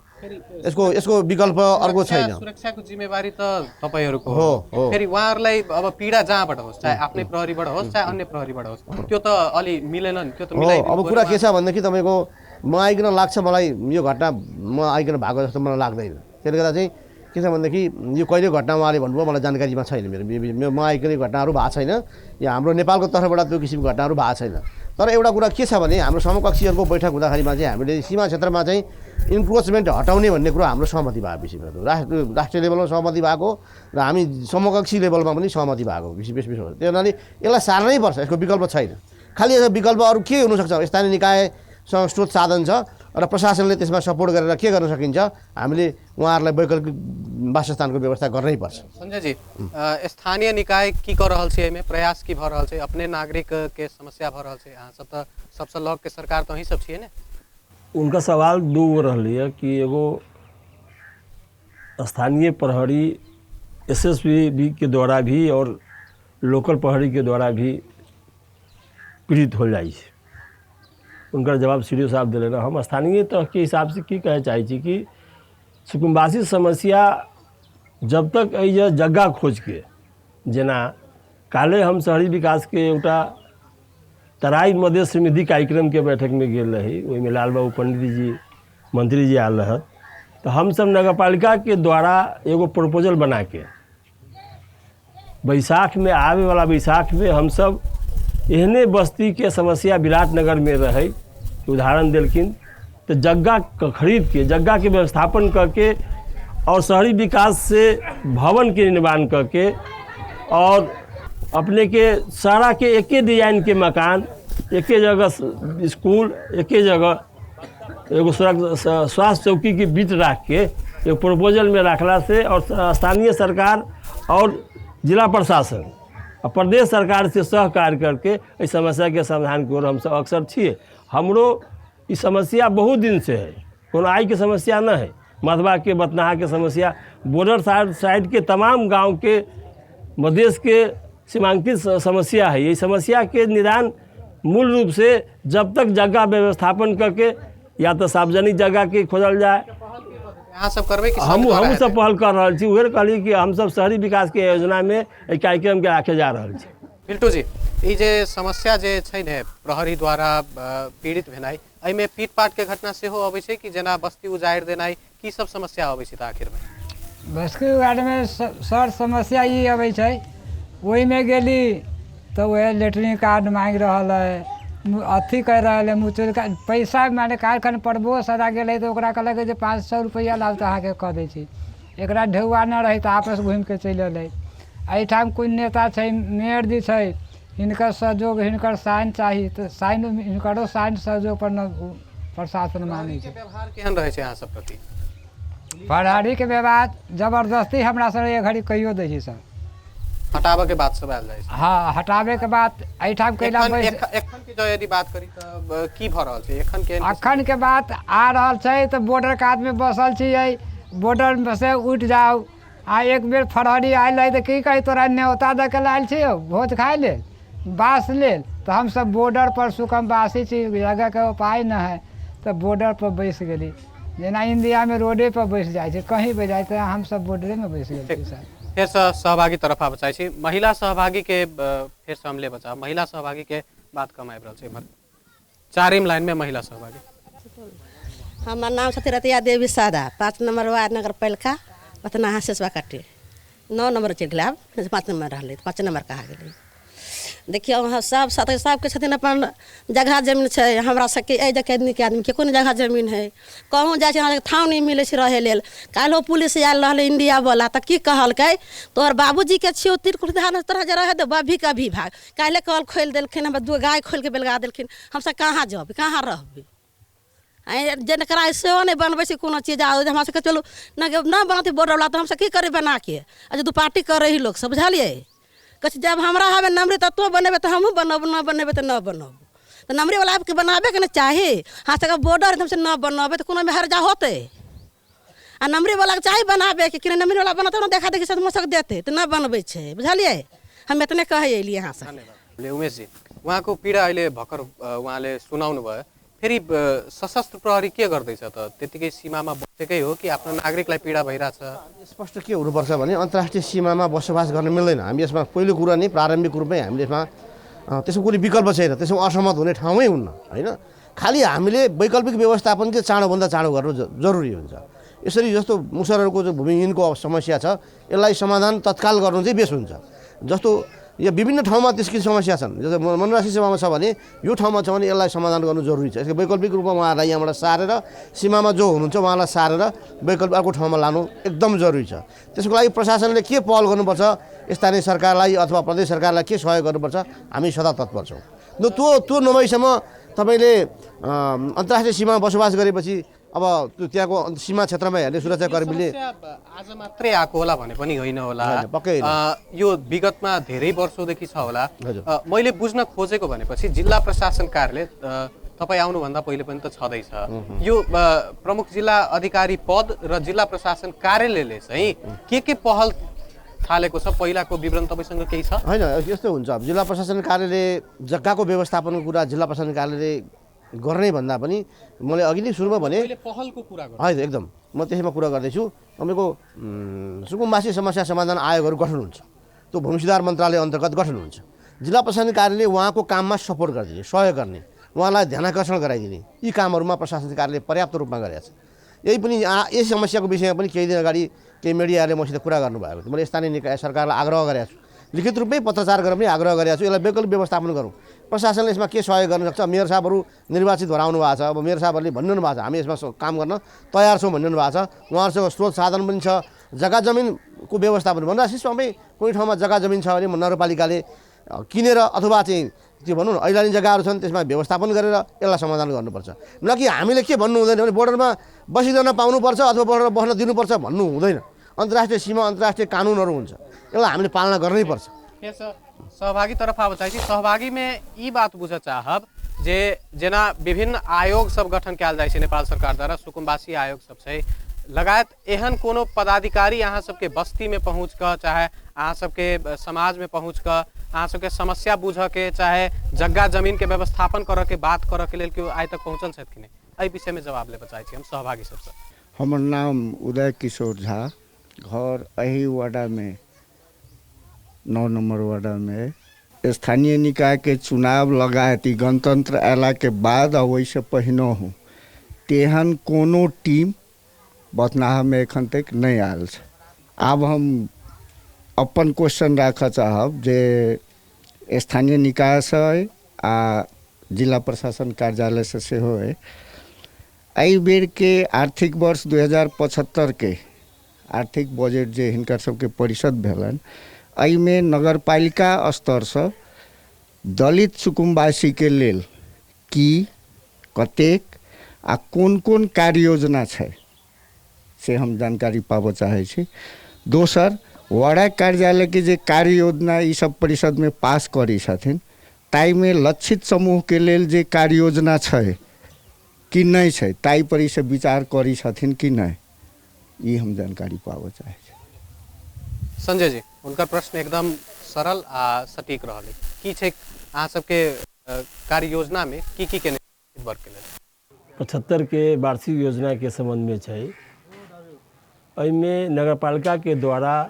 यसको यसको विकल्प अर्को छैन। सुरक्षाको जिम्मेवारी त तपाईँहरूको हो। फेरि उहाँहरूलाई अब पीडा जहाँबाट होस्, चाहे आफ्नै प्रहरीबाट होस् चाहे अन्य प्रहरीबाट होस्, त्यो त अलि मिलेन नि, त्यो त मिलाइदिनु अब कुरा के छ भनेदेखि तपाईँको म आइकन लाग्छ मलाई यो घटना म आइकन भएको जस्तो मलाई लाग्दैन। त्यसले गर्दा चाहिँ के छ भनेदेखि यो कहिले घटना उहाँले भन्नुभयो मलाई जानकारीमा छैन, मेरो म आइकन घटनाहरू भएको छैन या हाम्रो नेपालको तर्फबाट त्यो किसिमको घटनाहरू भएको छैन। तर एउटा कुरा के छ भने हाम्रो समकक्षीहरूको बैठक हुँदाखेरिमा चाहिँ हामीले सीमा क्षेत्रमा चाहिँ इन्क्रोचमेन्ट हटाउने भन्ने कुरो हाम्रो सहमति भएको विषयमा राष्ट्रिय लेभलमा सहमति भएको र हामी समकक्षी लेभलमा पनि सहमति भएको विषय हो। त्यो हुनाले यसलाई सार्नै पर्छ, यसको विकल्प छैन। खालि यसको विकल्प अरू के हुनसक्छ, स्थानीय निकायसँग स्रोत साधन छ र प्रशासनले त्यसमा सपोर्ट गरेर के गर्न सकिन्छ, हामीले उहाँहरूलाई वैकल्पिक वासस्थानको व्यवस्था गर्नै पर्छ। संजय जी, स्थानीय निकाय की कर रहल छै, एहिमे प्रयास की भऽ रहल छै, अपने नागरिक के समस्या भऽ रहल छै, अहाँ सब तऽ सबसँ लग के सरकार तऽ अहीं सब छियै ने। उनका सवाल दू गो रहलै है कि एगो स्थानीय प्रहरी एसएसबी के द्वारा भी और लोकल प्रहरी के द्वारा भी पीड़ित हो जाइ छै। उनकर जवाब सी डी ओ साहब दिले रहे। हम स्थानीय तरह के हिसाब से की कहे चाहै छी कि सुकुम्बासी समस्या जब तक एहि जगह खोज के, जेना काल्हि हम शहरी विकास के एउटा तराई मधेश समृद्धि कार्यक्रम के बैठक में गेल रही, ओहिमे लाल बाबू पंडित जी मंत्री जी आयल रहत, तो हमसब नगरपालिका के द्वारा एगो प्रपोजल बना के बैसाख में आवे वाला बैसाख में हमसब एहने बस्ती के समस्या विराटनगर में रहे उदाहरण देलखिन, तो जगह खरीद के जगह के व्यवस्थापन करके और शहरी विकास से भवन के निर्माण करके और अपने के सारा के एके डिजाइन के मकान, एके जगह स्कूल, एके जगह एगो स्वास्थ्य चौकी के बीच रख के एगो प्रपोजल में रखला से और स्थानीय सरकार और जिला प्रशासन और प्रदेश सरकार से सहकार्य करके इस समस्या के समाधान की ओर हम सब अक्सर छियै। हमरो ई समस्या बहुत दिन से है, कोनो आइ के समस्या न है। मधवा के बतनाहा के समस्या बॉर्डर साइड के तमाम गांव के मधेश के सीमांकित समस्या है। ये समस्या के निदान मूल रूप से जब तक जगह व्यवस्थापन करके या तो सार्वजनिक जगह के खोजल जाए, अहाँ सब करबै कि हम सब पहल कर रहल छी। उहे कहली कि हम सब शहरी विकास के योजना में एहि कार्यक्रम के राखे जा रहल छी। बिल्टू जी, ई जे समस्या जे छै ने प्रहरी द्वारा पीड़ित भेनाइ, एहिमे पीटपाट के घटना सेहो अबै छै कि जेना बस्ती उजाड़ि देनाइ, की सब समस्या अबै छै? तऽ आखिरमे बस्ती उजाड़मे सर समस्या ई अबै छै, ओहिमे गेली तऽ वएह लेटरिन कार्ड माँगि रहल है, अथी कहि रहल है, मुचुल पैसा माने कारखान परबो सदा गेलै तऽ ओकरा कहलक जे 500 रुपैआ लाउ तऽ अहाँके कऽ दै छी। एकरा ढेउआ नहि रहै तऽ आपस घुमिके चलि अयलै। एहिठाम कोइ नेता छै, मेयर जी छै, हिनकर सहयोग हिनकर साइन चाही तऽ साइन हिनकरो साइन सहयोग पर न प्रशासन मानै छै। व्यवहार केहन रहै छै अहाँ सब प्रति? प्रहरीके व्यवहार जबरदस्ती हमरा सब एक घड़ी कहियो दै छै सर, हटाबे के बात सब आयल जाइ छै। हाँ, हटाबे के बात एहिठाम कैला। एखन के जो यदि बात करी तऽ की भऽ रहल छै एखन के? एखन के बात आ रहल छै तऽ बॉर्डर कात में बसल छियै, बॉर्डर से उठि जाउ। आ एक बेर फरहरी आयल है तऽ की कही, तोरा न्योता दऽ के लायल छियौ भोज खाय लेल, बास लेल, तऽ हमसब बॉर्डर पर सुकमवासी छी, जगह के उपाय न है तऽ बॉर्डर पर बैस गेली। जेना इंडिया में रोडे पर बैस जाइ छै, कहीं भी जाइ तऽ हमसब बॉर्डरे में बैस गेल छी सर। फेरसँ सहभागी तरफ आबऽ चाहै छी, महिला सहभागीके फेरसँ हम लेबऽ चाहब। महिला सहभागीके बात कम आबि रहल छै एम्हर, चारिम लाइनमे महिला सहभागी। हमर नाम छथिन रतिया देवी सादा, 5 नम्बर वार्ड नगर पालिका बतनाहा सेसवा काटी, 9 नम्बर चलि गेलै, आब 5 नम्बर रहलै, 5 नम्बर कहा गेलै। देखियौ वहाँ सब सबके छथिन अपन जगह जमीन छै, हमरा सबके एहि जगह आदमीके आदमीके कोनो जगह जमीन है, कहूँ जाइ छै हमरा ठाउँ नहि मिलै छै रहै लेल। काल्हिओ पुलिस आयल रहलै इंडियावला तऽ की कहलकै, तोहर बाबूजीके छियौ तिरकुट धान तोरा जे रहै देबौ अभी कभी भाग। काल्हि कल खोलि देलखिन, हमरा 2 गाय खोलिके बेलगा देलखिन। हमसब कहाँ जेबै, कहाँ रहबै? जेकरा सेहो नहि बनबै छै कोनो चीज। आ हमरा सबके चलू नहि बनतै बॉर्डरवला तऽ हमसब की करबै बनाके? आ जे दुपाटी करै हइ लोकसब, बुझलियै? कहै छै जब हमरा हवे नमरी तऽ तोँ बनेबै तऽ हमहूँ बनब, नहि बनेबै तऽ नहि बनब। तऽ नमरीवला आबिके बनाबेके ने चाही। हमरा सबके बॉर्डर हमसब नहि बनबै तऽ कोनो हर्जा होतै? आ नमरीवलाके चाही बनाबेके, कि नमरीवला बनतै ने देखा देखी सब मसक देतै, तऽ नहि बनबै छै, बुझलियै? हम एतने कहै एलियै अहाँ सब। उमेश जी, उहाँको पीडा अहिले भर्खर उहाँले सुनाउनु भयो, फेरि सशस्त्र प्रहरी के गर्दैछ त? त्यतिकै सीमामा बसेकै हो कि आफ्नो नागरिकलाई पीडा भइरहेछ? स्पष्ट के हुनुपर्छ भने अन्तर्राष्ट्रिय सीमामा बसोबास गर्न मिल्दैन। हामी यसमा पहिलो कुरा नै प्रारम्भिक रूपमै हामीले यसमा त्यसको कुनै विकल्प छैन, त्यसमा असहमत हुने ठाउँै हुन्न, होइन? खालि हामीले वैकल्पिक व्यवस्थापन चाहिँ चाँडोभन्दा चाँडो गर्नु जरुरी हुन्छ। यसरी जस्तो मुसहरहरूको जो भूमिहीनको समस्या छ यसलाई समाधान तत्काल गर्नु चाहिँ बेस हुन्छ। जस्तो यो विभिन्न ठाउँमा त्यसकी समस्या छन्, जस्तो मनरासी सीमामा छ भने यो ठाउँमा छ भने यसलाई समाधान गर्नु जरुरी छ। यसको वैकल्पिक रूपमा उहाँहरूलाई यहाँबाट सारेर सीमामा जो हुनुहुन्छ उहाँलाई सारेर वैकल्पिक अर्को ठाउँमा लानु एकदम जरुरी छ। त्यसको लागि प्रशासनले के पहल गर्नुपर्छ, स्थानीय सरकारलाई अथवा प्रदेश सरकारलाई के सहयोग गर्नुपर्छ, हामी सदा तत्पर छौँ। त्यो त्यो नभएसम्म तपाईँले अन्तर्राष्ट्रिय सीमामा बसोबास गरेपछि अब त्यो त्यहाँको सीमा क्षेत्रमा हेर्ने सुरक्षाकर्मीले आज मात्रै आएको होला भने पनि होइन होला, पक्कै यो विगतमा धेरै वर्षौँदेखि छ होला। मैले बुझ्न खोजेको भनेपछि जिल्ला प्रशासन कार्यालय तपाईँ आउनुभन्दा पहिले पनि त छँदैछ, यो प्रमुख जिल्ला अधिकारी पद र जिल्ला प्रशासन कार्यालयले चाहिँ के पहल थालेको छ, पहिलाको विवरण तपाईँसँग केही छ? होइन, यस्तो हुन्छ, जिल्ला प्रशासन कार्यालयले जग्गाको व्यवस्थापनको कुरा जिल्ला प्रशासन कार्यालयले गर्ने भन्दा पनि मैले अघि नै सुरुमा भने पहलको कुरा होइन, एकदम म त्यसैमा कुरा गर्दैछु। तपाईँको सुकुम्बासी समस्या समाधान आयोगहरू गठन हुन्छ, त्यो भूमि सुधार मन्त्रालय अन्तर्गत गठन हुन्छ। जिल्ला प्रशासन कार्यालयले उहाँको काममा सपोर्ट गरिदिने, सहयोग गर्ने, उहाँलाई ध्यानाकर्षण गराइदिने यी कामहरूमा प्रशासन कार्यालयले पर्याप्त रूपमा गरेको छ। यही पनि यस समस्याको विषयमा पनि केही दिन अगाडि केही मिडियाहरूले मसित कुरा गर्नुभएको थियो। मैले स्थानीय निकाय सरकारलाई आग्रह गरेको छु, लिखित रूपमै पत्रचार गरेर पनि आग्रह गरेको छु, यसलाई वैकल्पिक व्यवस्थापन गरौँ। प्रशासनले यसमा के सहयोग गर्न सक्छ? मेयर साहबहरू निर्वाचित भएर आउनु भएको छ, अब मेयर साहबहरूले भनिरहनु भएको छ हामी यसमा काम गर्न तयार छौँ भनिरहनु भएको छ। उहाँहरूसँग स्रोत साधन पनि छ, जग्गा जमिनको व्यवस्थापन भन्दा सिस्टममै कुनै ठाउँमा जग्गा जमिन छ भने नगरपालिकाले किनेर अथवा चाहिँ त्यो भनौँ न ऐलानी जग्गाहरू छन् त्यसमा व्यवस्थापन गरेर यसलाई समाधान गर्नुपर्छ। न कि हामीले के भन्नु हुँदैन भने बोर्डरमा बसिरहन पाउनुपर्छ अथवा बोर्डरमा बस्न दिनुपर्छ भन्नु हुँदैन। अन्तर्राष्ट्रिय सीमा, अन्तर्राष्ट्रिय कानुनहरू हुन्छ, यसलाई हामीले पालना गर्नै पर्छ। सहभागी तरफ आबऽ चाहै छी। सहभागीमे ई बात बुझऽ चाहब जे जेना विभिन्न आयोग सब गठन कयल जाइ छै नेपाल सरकार द्वारा, सुकुम्बासी आयोग सब छै लगायत, एहन कोनो पदाधिकारी अहाँ सबके बस्तीमे पहुँच कऽ, चाहे अहाँ सबके समाजमे पहुँच कऽ अहाँ सबके समस्या बुझऽ के, चाहे जग्गा जमीनके व्यवस्थापन करऽ के बात करऽ के लेल केओ आइ तक पहुँचल छथि कि नहि? एहि विषयमे जवाब लेबऽ चाहै छी हम सहभागी सबसँ। हमर नाम उदय किशोर झा, घर एही वार्डामे 9 नम्बर वार्डामे। स्थानीय निकायके चुनाव लगायत ई गणतंत्र अयलाके बाद आ ओहिसँ पहिनहु तेहन कोनो टीम बथनाहामे एखन तक नहि आयल छै। आब हम अपन क्वेश्चन राखऽ चाहब जे स्थानीय निकायसँ अइ आ जिला प्रशासन कार्यालयसँ सेहो अइ, एहि बेरके आर्थिक वर्ष 2075 के आर्थिक बजट जे हिनकर सबके परिषद भेलनि एहिमे नगरपालिका स्तरसँ दलित सुकुम्बासीके लेल की कतेक आ कोन कोन कार्य योजना छै से हम जानकारी पाबऽ चाहै छी। दोसर, वडा कार्यालयके जे कार्य योजना ई सब परिषदमे पास करै छथिन ताहिमे लक्षित समूहके लेल जे कार्य योजना छै कि नहि छै ताहि पर ई सब विचार करै छथिन कि नहि, ई हम जानकारी पाबऽ चाहै छी। संजय जी, हुनकर प्रश्न एकदम सरल आ सटीक रहल। की छै अहाँ सबके कार्य योजनामे की की केने वर्गके लेल? 75 के वार्षिक योजनाके सम्बन्धमे छै, एहिमे नगरपालिकाके द्वारा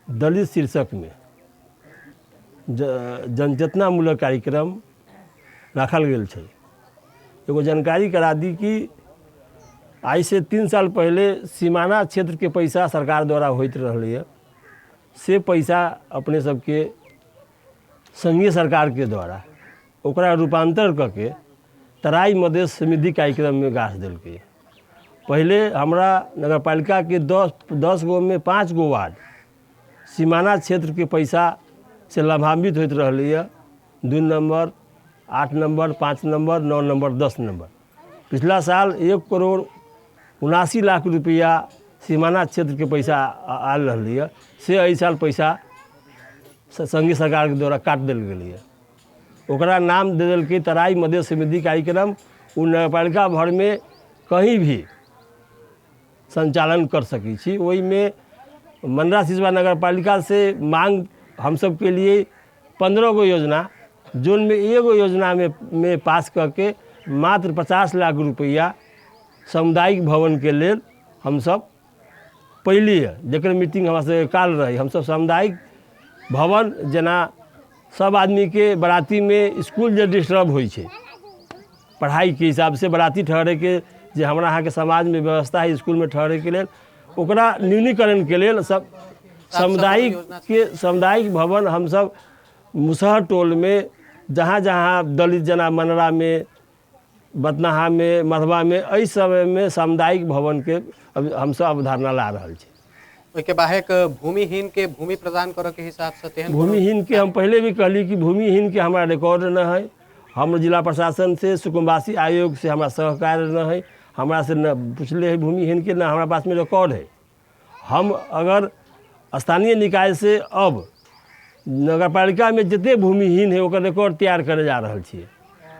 दलित शीर्षकमे जनचेतनामूलक कार्यक्रम राखल गेल छै। एगो जानकारी करा दी कि आइ से 3 साल पहले सीमाना क्षेत्रके पैसा सरकार द्वारा होइत रहलैए, से पैसा अपने सबके संघीय सरकारके द्वारा ओकरा रूपांतर करके तराई मधेश समृद्धि कार्यक्रममे गाछ देलकै। पहले हमरा नगरपालिकाके 10 गो में 5 गो वार्ड सीमाना क्षेत्रके पैसा से लाभान्वित होइत रहलैए। 2 number, 8 number, 5 number, 9 number, 10 number. पिछला साल 1,79,00,000 रुपैआ सीमाना क्षेत्रके पैसा आयल रहलैए, से एहि साल पैसा संघीय सरकारके द्वारा काटि देल गेलैए। ओकरा नाम दे देलकै तराई मधेश समृद्धि कार्यक्रम। ओ नगरपालिका भरमे कहीं भी संचालन कर सकै छी। ओहिमे मनरा सिसवा नगरपालिका से मांग हम सब के लिए 15 गो योजना, जोन में एगो योजना में पास करके मात्र 50 लाख रुपैआ सामुदायिक भवन के लेल हम सब पहली है जकर मीटिंग हमरा सबके काल रही। हम सब सामुदायिक भवन जेना सब आदमी के बराती में स्कूल जे डिस्टर्ब होइ छै पढ़ाइके हिसाबसँ बराती ठहरैके जे हमरा अहाँके समाजमे व्यवस्था है इसकुलमे ठहरैके लेल, ओकरा न्यूनीकरणके लेल सब सामुदायिक सामुदायिक भवन हमसब मुसहर टोलमे जहाँ जहाँ दलित जना मनरामे, बतनाहामे, मधवामे, एहि समयमे सामुदायिक भवनके हमसब अवधारणा ला रहल छी। ओहिके बाहेक भूमिहीन के भूमि प्रदान करऽ के हिसाब से तेहन भूमिहीन के हम पहले भी कहली कि भूमिहीन के हमरा रिकॉर्ड न है। हम जिला प्रशासन से, सुकुम्बासी आयोग से हमरा सहकार्य न है, हमरा से न पूछले है भूमिहीन के, न हमरा पास में रिकॉर्ड है। हम अगर स्थानीय निकाय से अब नगरपालिका में जितने भूमिहीन है ओकर रिकॉर्ड तैयार करे जा रहल छियै,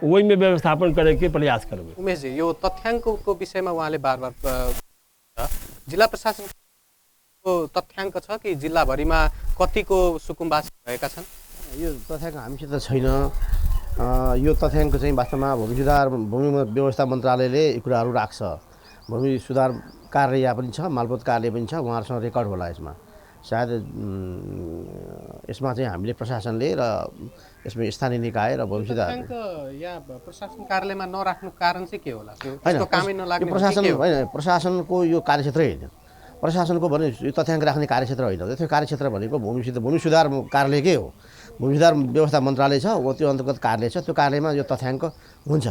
ओहिमे व्यवस्थापन करैके प्रयास करबै। उमेश जी, यो तथ्याङ्कको विषयमा उहाँले बार बार जिल्ला प्रशासनको तथ्याङ्क छ कि जिल्लाभरिमा कतिको सुकुम्बासी भएका छन्? यो तथ्याङ्क हामीसित छैन। यो तथ्याङ्क चाहिँ वास्तवमा भूमि सुधार भूमि व्यवस्था मन्त्रालयले यी कुराहरू राख्छ। भूमि सुधार कार्य पनि छ, मालपोत कार्य पनि छ, उहाँहरूसँग रेकर्ड होला यसमा। सायद यसमा चाहिँ हामीले प्रशासनले र यसमा स्थानीय निकाय र भूमि सुधार यहाँ प्रशासन कार्यालयमा नराख्नु कारण चाहिँ के होला? होइन, प्रशासन होइन, प्रशासनको यो कार्यक्षेत्रै होइन। प्रशासनको भने यो तथ्याङ्क राख्ने कार्यक्षेत्र होइन। त्यो कार्यक्षेत्र भनेको भूमि सुधार कार्यालयकै हो। भूमि सुधार व्यवस्था मन्त्रालय छ, हो त्यो अन्तर्गत कार्यालय छ, त्यो कार्यालयमा यो तथ्याङ्क हुन्छ।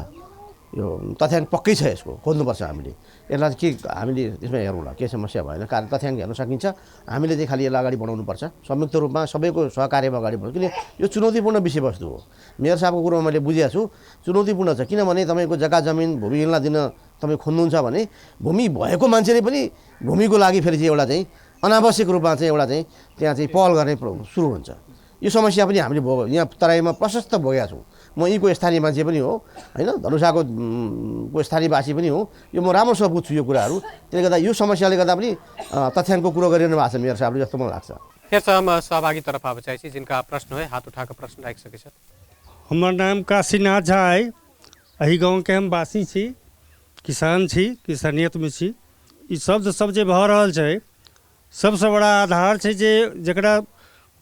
यो तथ्याङ्क पक्कै छ, यसको खोज्नुपर्छ हामीले। यसलाई के हामीले यसमा हेरौँला के समस्या भएन, कारण तथ्याङ्क हेर्न सकिन्छ। हामीले चाहिँ खालि यसलाई अगाडि बढाउनुपर्छ, संयुक्त रूपमा सबैको सहकार्यमा अगाडि बढाउनु, किन यो चुनौतीपूर्ण विषयवस्तु हो। मेयर साहबको कुरोमा मैले बुझेको छु, चुनौतीपूर्ण छ। किनभने तपाईँको जग्गा जमिन भूमिहीनलाई दिन तपाईँ खोज्नुहुन्छ भने भूमि भएको मान्छेले पनि भूमिको लागि फेरि चाहिँ एउटा चाहिँ अनावश्यक रूपमा चाहिँ एउटा चाहिँ त्यहाँ चाहिँ पहल गर्ने सुरु हुन्छ। यो समस्या पनि हामीले भोग यहाँ तराईमा प्रशस्त भोगेका छौँ। म यहीँको स्थानीय मान्छे पनि हो होइन, धनुषाको को स्थानीयवासी पनि हो, यो म राम्रोसँग बुझ्छु यो कुराहरू। त्यसले गर्दा यो समस्याले गर्दा पनि तथ्याङ्कको कुरो गरिरहनु भएको छ मेयर साहबले जस्तो मलाई लाग्छ। फेर हम सहभागी तरफ आबऽ चाहै छी जिनका प्रश्न है, हाथ उठा कऽ प्रश्न राखि सकै छथि। हमर नाम काशीनाथ झा अइ, एहि गाँवके हम वासी छी, किसान छी, किसानियतमे छी। ई शब्द सब जे भऽ रहल छै, सबसँ बड़ा आधार छै जे जकरा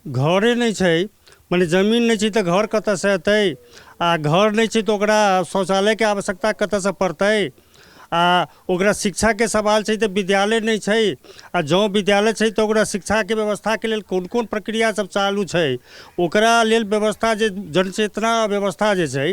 घरे नहि छै, मने जमीन नहि छै तऽ घर कतऽसँ एतै, आ घर नहि छै तऽ ओकरा शौचालयके आवश्यकता कतऽसँ पड़तै, आ ओकरा शिक्षाके सवाल छै तऽ विद्यालय नहि छै, आ जँ विद्यालय छै तऽ ओकरा शिक्षाके व्यवस्थाके लेल कोन कोन प्रक्रिया सब चालू छै, ओकरा लेल व्यवस्था जे जनचेतना व्यवस्था जे छै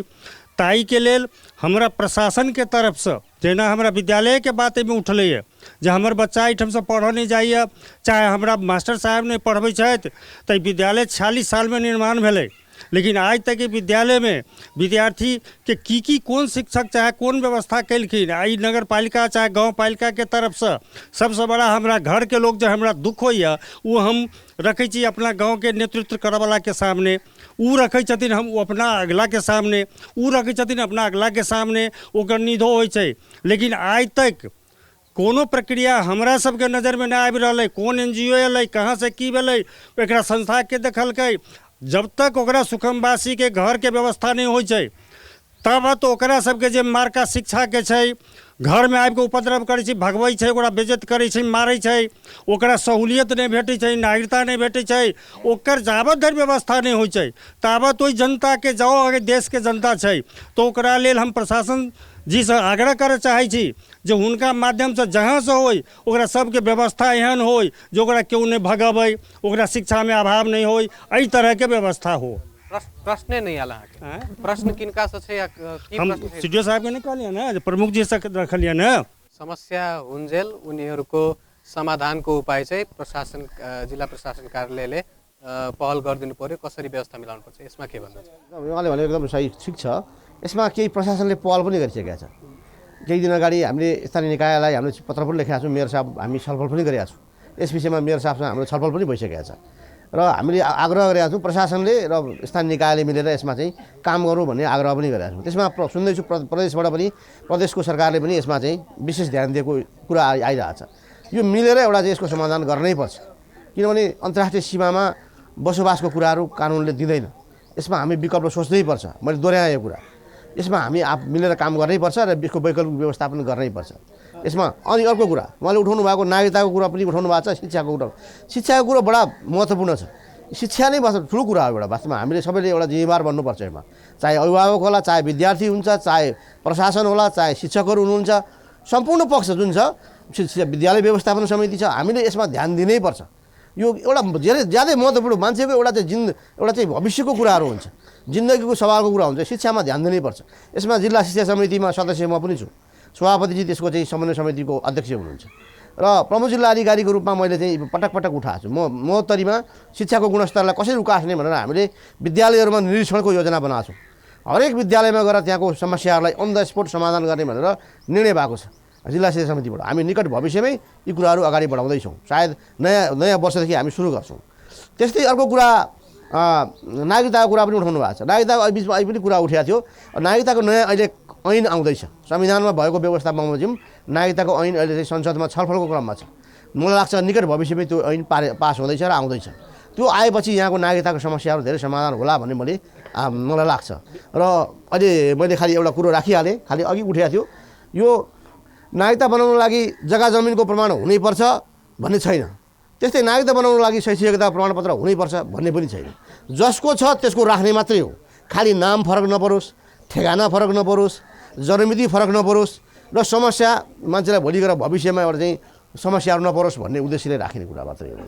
ताहिके लेल हमरा प्रशासनके तरफसँ, जेना हमरा विद्यालयके बात एहिमे उठलैए जे हमर बच्चा एहिठामसँ पढ़ऽ नहि जाइए, चाहे हमरा मास्टर साहेब नहि पढ़बै छथि, तऽ विद्यालय 46 सालमे निर्माण भेलै, लेकिन आइ तक ई विद्यालयमे विद्यार्थीके की की कोन शिक्षक चाहे कोन व्यवस्था केलखिन, आ ई नगरपालिका चाहे गाँव पालिकाके तरफसँ सबसँ बड़ा हमरा घरके लोक जे हमरा दुःख होइए ओ हम रखै छी अपना गाँवके नेतृत्व करऽवलाके सामने, ओ रखै छथिन हम अपना अगलाके सामने, ओ रखै छथिन अपना अगलाके सामने, ओकर निधो होइ छै। लेकिन आइ तक कोनो प्रक्रिया हमरा सबके नजरमे नहि आबि रहल अइ, कोन NGO एलै, कहाँसँ की भेलै, एकरा संस्थाके देखलकै। जब तक ओकरा सुकुम्बासीके घरके व्यवस्था नहि होइ छै तब तऽ ओकरा सबके जे मार्का शिक्षाके छै, घरमे आबिके उपद्रव करै छै, भगबै छै, ओकरा बेइज्जत करै छै, मारै छै, ओकरा सहूलियत नहि भेटै छै, नागरिकता नहि भेटै छै, ओकर जाबत धरि व्यवस्था नहि होइ छै ताबत ओहि जनताके, जाओ अगर देशके जनता छै तऽ ओकरा लेल हम प्रशासन जीसँ आग्रह करऽ चाहै छी जे हुनका माध्यमसँ जहाँसँ होइ ओकरा सबके व्यवस्था एहन होइ जे ओकरा केओ नहि भगबै, ओकरा शिक्षामे अभाव नहि होइ, एहि तरहके व्यवस्था हो। प्रश्ने नहि आयल अहाँके, प्रश्न किनका से छै या की हम प्रश्न? सीडीओ साहबके नहि कहलियै ने, प्रमुख जी से रखलियै ने। समस्या हुन्जेल उनीहरूको समाधानको उपाय चाहिँ प्रशासन, जिल्ला प्रशासन कार्यालयले पहल गरिदिनु पर्यो, कसरी व्यवस्था मिलाउनु पर्छ, यसमा के भन्नुहुन्छ? उहाँले भनेको एकदम सही ठिक छ। यसमा केही प्रशासनले पहल पनि गरिसकेका छ। केही दिन अगाडि हामीले स्थानीय निकायलाई हामीले पत्र पनि लेखेका छौँ, मेयर साहब हामी छलफल पनि गरेका छौँ, यस विषयमा मेयर साहबसँग हाम्रो छलफल पनि भइसकेको छ र हामीले आग्रह गरेका छौँ प्रशासनले र स्थानीय निकायले मिलेर यसमा चाहिँ काम गरौँ भन्ने आग्रह पनि गरेका छौँ। त्यसमा सुन्दैछु प्रदेशबाट पनि, प्रदेशको सरकारले पनि यसमा चाहिँ विशेष ध्यान दिएको कुरा आइरहेको छ। यो मिलेर एउटा चाहिँ यसको समाधान गर्नै पर्छ, किनभने अन्तर्राष्ट्रिय सीमामा बसोबासको कुराहरू कानुनले दिँदैन। यसमा हामी विकल्प सोच्नै पर्छ। मैले दोहोऱ्याएँ यो कुरा, यसमा हामी आफ मिलेर काम गर्नै पर्छ र यसको वैकल्पिक व्यवस्थापन गर्नै पर्छ यसमा। अनि अर्को कुरा उहाँले उठाउनु भएको नागरिकताको कुरा पनि उठाउनु भएको छ, शिक्षाको कुरा, शिक्षाको कुरो बडा महत्त्वपूर्ण छ। शिक्षा नै वास्तव ठुलो कुरा हो एउटा। वास्तवमा हामीले सबैले एउटा जिम्मेवार बन्नुपर्छ यसमा, चाहे अभिभावक होला, चाहे विद्यार्थी हुन्छ, चाहे प्रशासन होला, चाहे शिक्षकहरू हुनुहुन्छ, सम्पूर्ण पक्ष जुन छ, विद्यालय व्यवस्थापन समिति छ, हामीले यसमा ध्यान दिनैपर्छ। यो एउटा धेरै ज्यादै महत्त्वपूर्ण मान्छेको एउटा चाहिँ एउटा चाहिँ भविष्यको कुराहरू हुन्छ, जिन्दगीको सवालको कुरा हुन्छ, शिक्षामा ध्यान दिनैपर्छ। यसमा जिल्ला शिक्षा समितिमा सदस्य म पनि छु, सभापतिजी त्यसको चाहिँ समन्वय समितिको अध्यक्ष हुनुहुन्छ र प्रमुख जिल्ला अधिकारीको रूपमा मैले चाहिँ पटक पटक उठाएको छु। म महोत्तरीमा शिक्षाको गुणस्तरलाई कसरी उकास्ने भनेर हामीले विद्यालयहरूमा निरीक्षणको योजना बनाएको छौँ। हरेक विद्यालयमा गएर त्यहाँको समस्याहरूलाई अन the spot समाधान गर्ने भनेर निर्णय भएको छ जिल्ला शिक्षा समितिबाट। हामी निकट भविष्यमै यी कुराहरू अगाडि बढाउँदैछौँ, सायद नयाँ नयाँ वर्षदेखि हामी सुरु गर्छौँ। त्यस्तै अर्को कुरा नागरिकताको कुरा पनि उठाउनु भएको छ। नागरिकताको बिचमा अहिले पनि कुरा उठेको थियो। नागरिकताको नयाँ अहिले ऐन आउँदैछ, संविधानमा भएको व्यवस्था बमोजिम नागरिकताको ऐन अहिले चाहिँ संसदमा छलफलको क्रममा छ। मलाई लाग्छ निकट भविष्यमै त्यो ऐन पास हुँदैछ र आउँदैछ। त्यो आएपछि यहाँको नागरिकताको समस्याहरू धेरै समाधान होला भन्ने मलाई लाग्छ। र अहिले मैले खालि एउटा कुरो राखिहालेँ, खालि अघि उठेको थियो, यो नागरिकता बनाउनको लागि जग्गा जमिनको प्रमाण हुनैपर्छ भन्ने छैन, त्यस्तै नागरिकता बनाउनको लागि शैक्षिक योग्यता प्रमाणपत्र हुनैपर्छ भन्ने पनि छैन। जसको छ त्यसको राख्ने मात्रै हो, खालि नाम फरक नपरोस्, ठेगाना फरक नपरोस्, जन्ममिति फरक नपरोस् र समस्या मान्छेलाई भोलि गएर भविष्यमा एउटा चाहिँ समस्याहरू नपरोस् भन्ने उद्देश्यले राखिने कुरा मात्रै हो।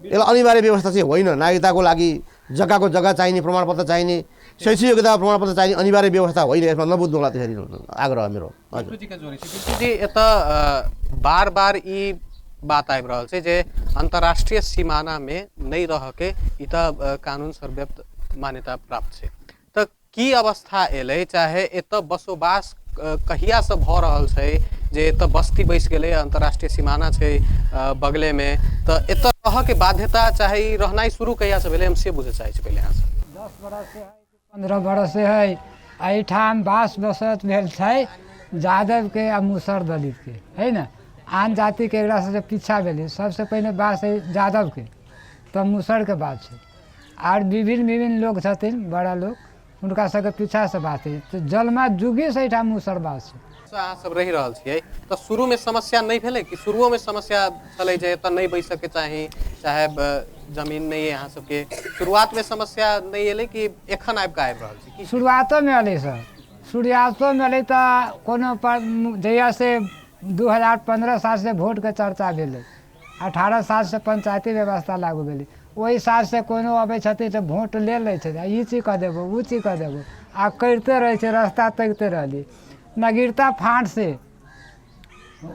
यसलाई अनिवार्य व्यवस्था चाहिँ होइन। नागरिकताको लागि जग्गाको जग्गा चाहिने प्रमाणपत्र चाहिने, शैक्षिक योग्यता प्रमाणपत्र चाहिने अनिवार्य व्यवस्था होइन। यसमा नबुझ्नु होला, त्यसरी आग्रह मेरो। हजुर, यता बार बार यी बात आबि रहल छै जे अंतर्राष्ट्रीय सीमाना में नहीं रह के ई त कानून सर्वव्याप्त मान्यता प्राप्त छै, त की अवस्था एलै, चाहे एतऽ बसोबास कहिया से भऽ रहल छै जे एतऽ बस्ती बसि गेलै, अंतर्राष्ट्रीय सीमाना छै बगले में, त एतऽ रह के बाध्यता चाहे रहनाइ शुरू कहिया से भेलै, हम से बुझै चाहै छी पहिले अहाँ से। 10 बरस से है, 15 बरस से है एहिठाम बास बसत भेल छै यादव के आ मुसहर दलित के, है ने। आन जातिके एकरा सबसँ पीछा भेलै, सबसँ पहिने बास है यादवके, तब मुसहरके बास छै। आर विभिन्न विभिन्न लोक छथिन, बड़ा लोक, हुनका सबके पीछासँ बास है। तऽ जलमा जुगेसँ एहिठाम मुसहर बास छै। अहाँ सब रहि रहल छियै तऽ शुरूमे समस्या नहि भेलै कि शुरुओमे समस्या छलै जे एतऽ नहि बैसऽके चाही, चाहे जमीन नहि अइ अहाँ सबके, शुरुआतमे समस्या नहि एलै कि एखन आबि कऽ आबि रहल छी? शुरुआतोमे एलै सर, शुरुआतोमे एलै तऽ कोनो पर जहियासँ 2015 सालसँ भोटके चर्चा भेलै, 18 सालसँ पंचायती व्यवस्था लागू भेलै, ओहि सालसँ कोनो अबै छथिन तऽ भोट ले लै छै, ई चीज कऽ देबो ओ चीज कऽ देबो, आ करिते रहै छै, रास्ता तकिते रहली। नगीरता फाँटसँ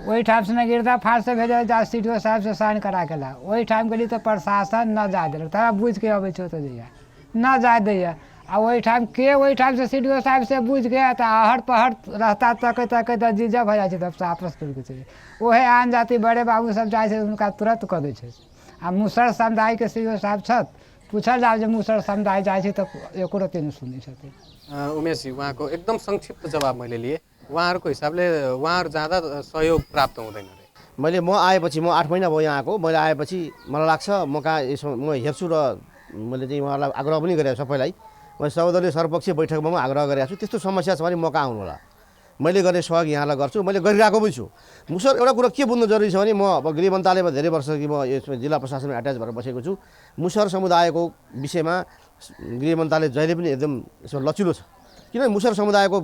ओहिठामसँ नगीरता फाँटसँ भेजल जा सी डी ओ साहबसँ साइन करा के ला, ओहिठाम गेली तऽ प्रशासन न जाय देलक, तब बुझिके अबै छै ओतऽ जइया न जाय दैया। आ ओहिठाम के ओहिठामसँ सी डी ओ साहबसँ बुझिके तऽ आहर पहर रास्ता तकैत तकैत जीजा भऽ जाइ छै, तब आपस करके चलि। ओहे आन जाति बड़े बाबू सब जाइ छै हुनका तुरन्त कऽ दै छै। आ मुसहर समुदायके सी डी ओ साहब छथि, पूछल जाउ जे मुसहर समुदाय जाइ छै तऽ एको रत्ती नहि सुनै छथिन। उमेशजी, उहाँको एकदम संक्षिप्त जवाब मैले लिएँ। उहाँहरूको हिसाबले उहाँहरू जाँदा सहयोग प्राप्त हुँदैन अरे? म आएपछि, म 8 महिना भयो यहाँ आएको, मैले आएपछि मलाई लाग्छ म कहाँ यसो म हेर्छु र मैले चाहिँ उहाँहरूलाई आग्रह पनि गरेको छु सबैलाई, मैले सर्वदलीय सर्वपक्षीय बैठकमा पनि आग्रह गरेको छु, त्यस्तो समस्या छ भने म कहाँ आउनु होला, मैले गर्ने सहयोग यहाँलाई गर्छु, मैले गरिरहेको पनि छु। मुसहर एउटा कुरो के बुझ्नु जरुरी छ भने म अब गृह मन्त्रालयमा धेरै वर्षदेखि म यसमा जिल्ला प्रशासनमा एट्याच भएर बसेको छु। मुसहर समुदायको विषयमा गृह मन्त्रालय जहिले पनि एकदम यसमा लचिलो छ, किनभने मुसहर समुदायको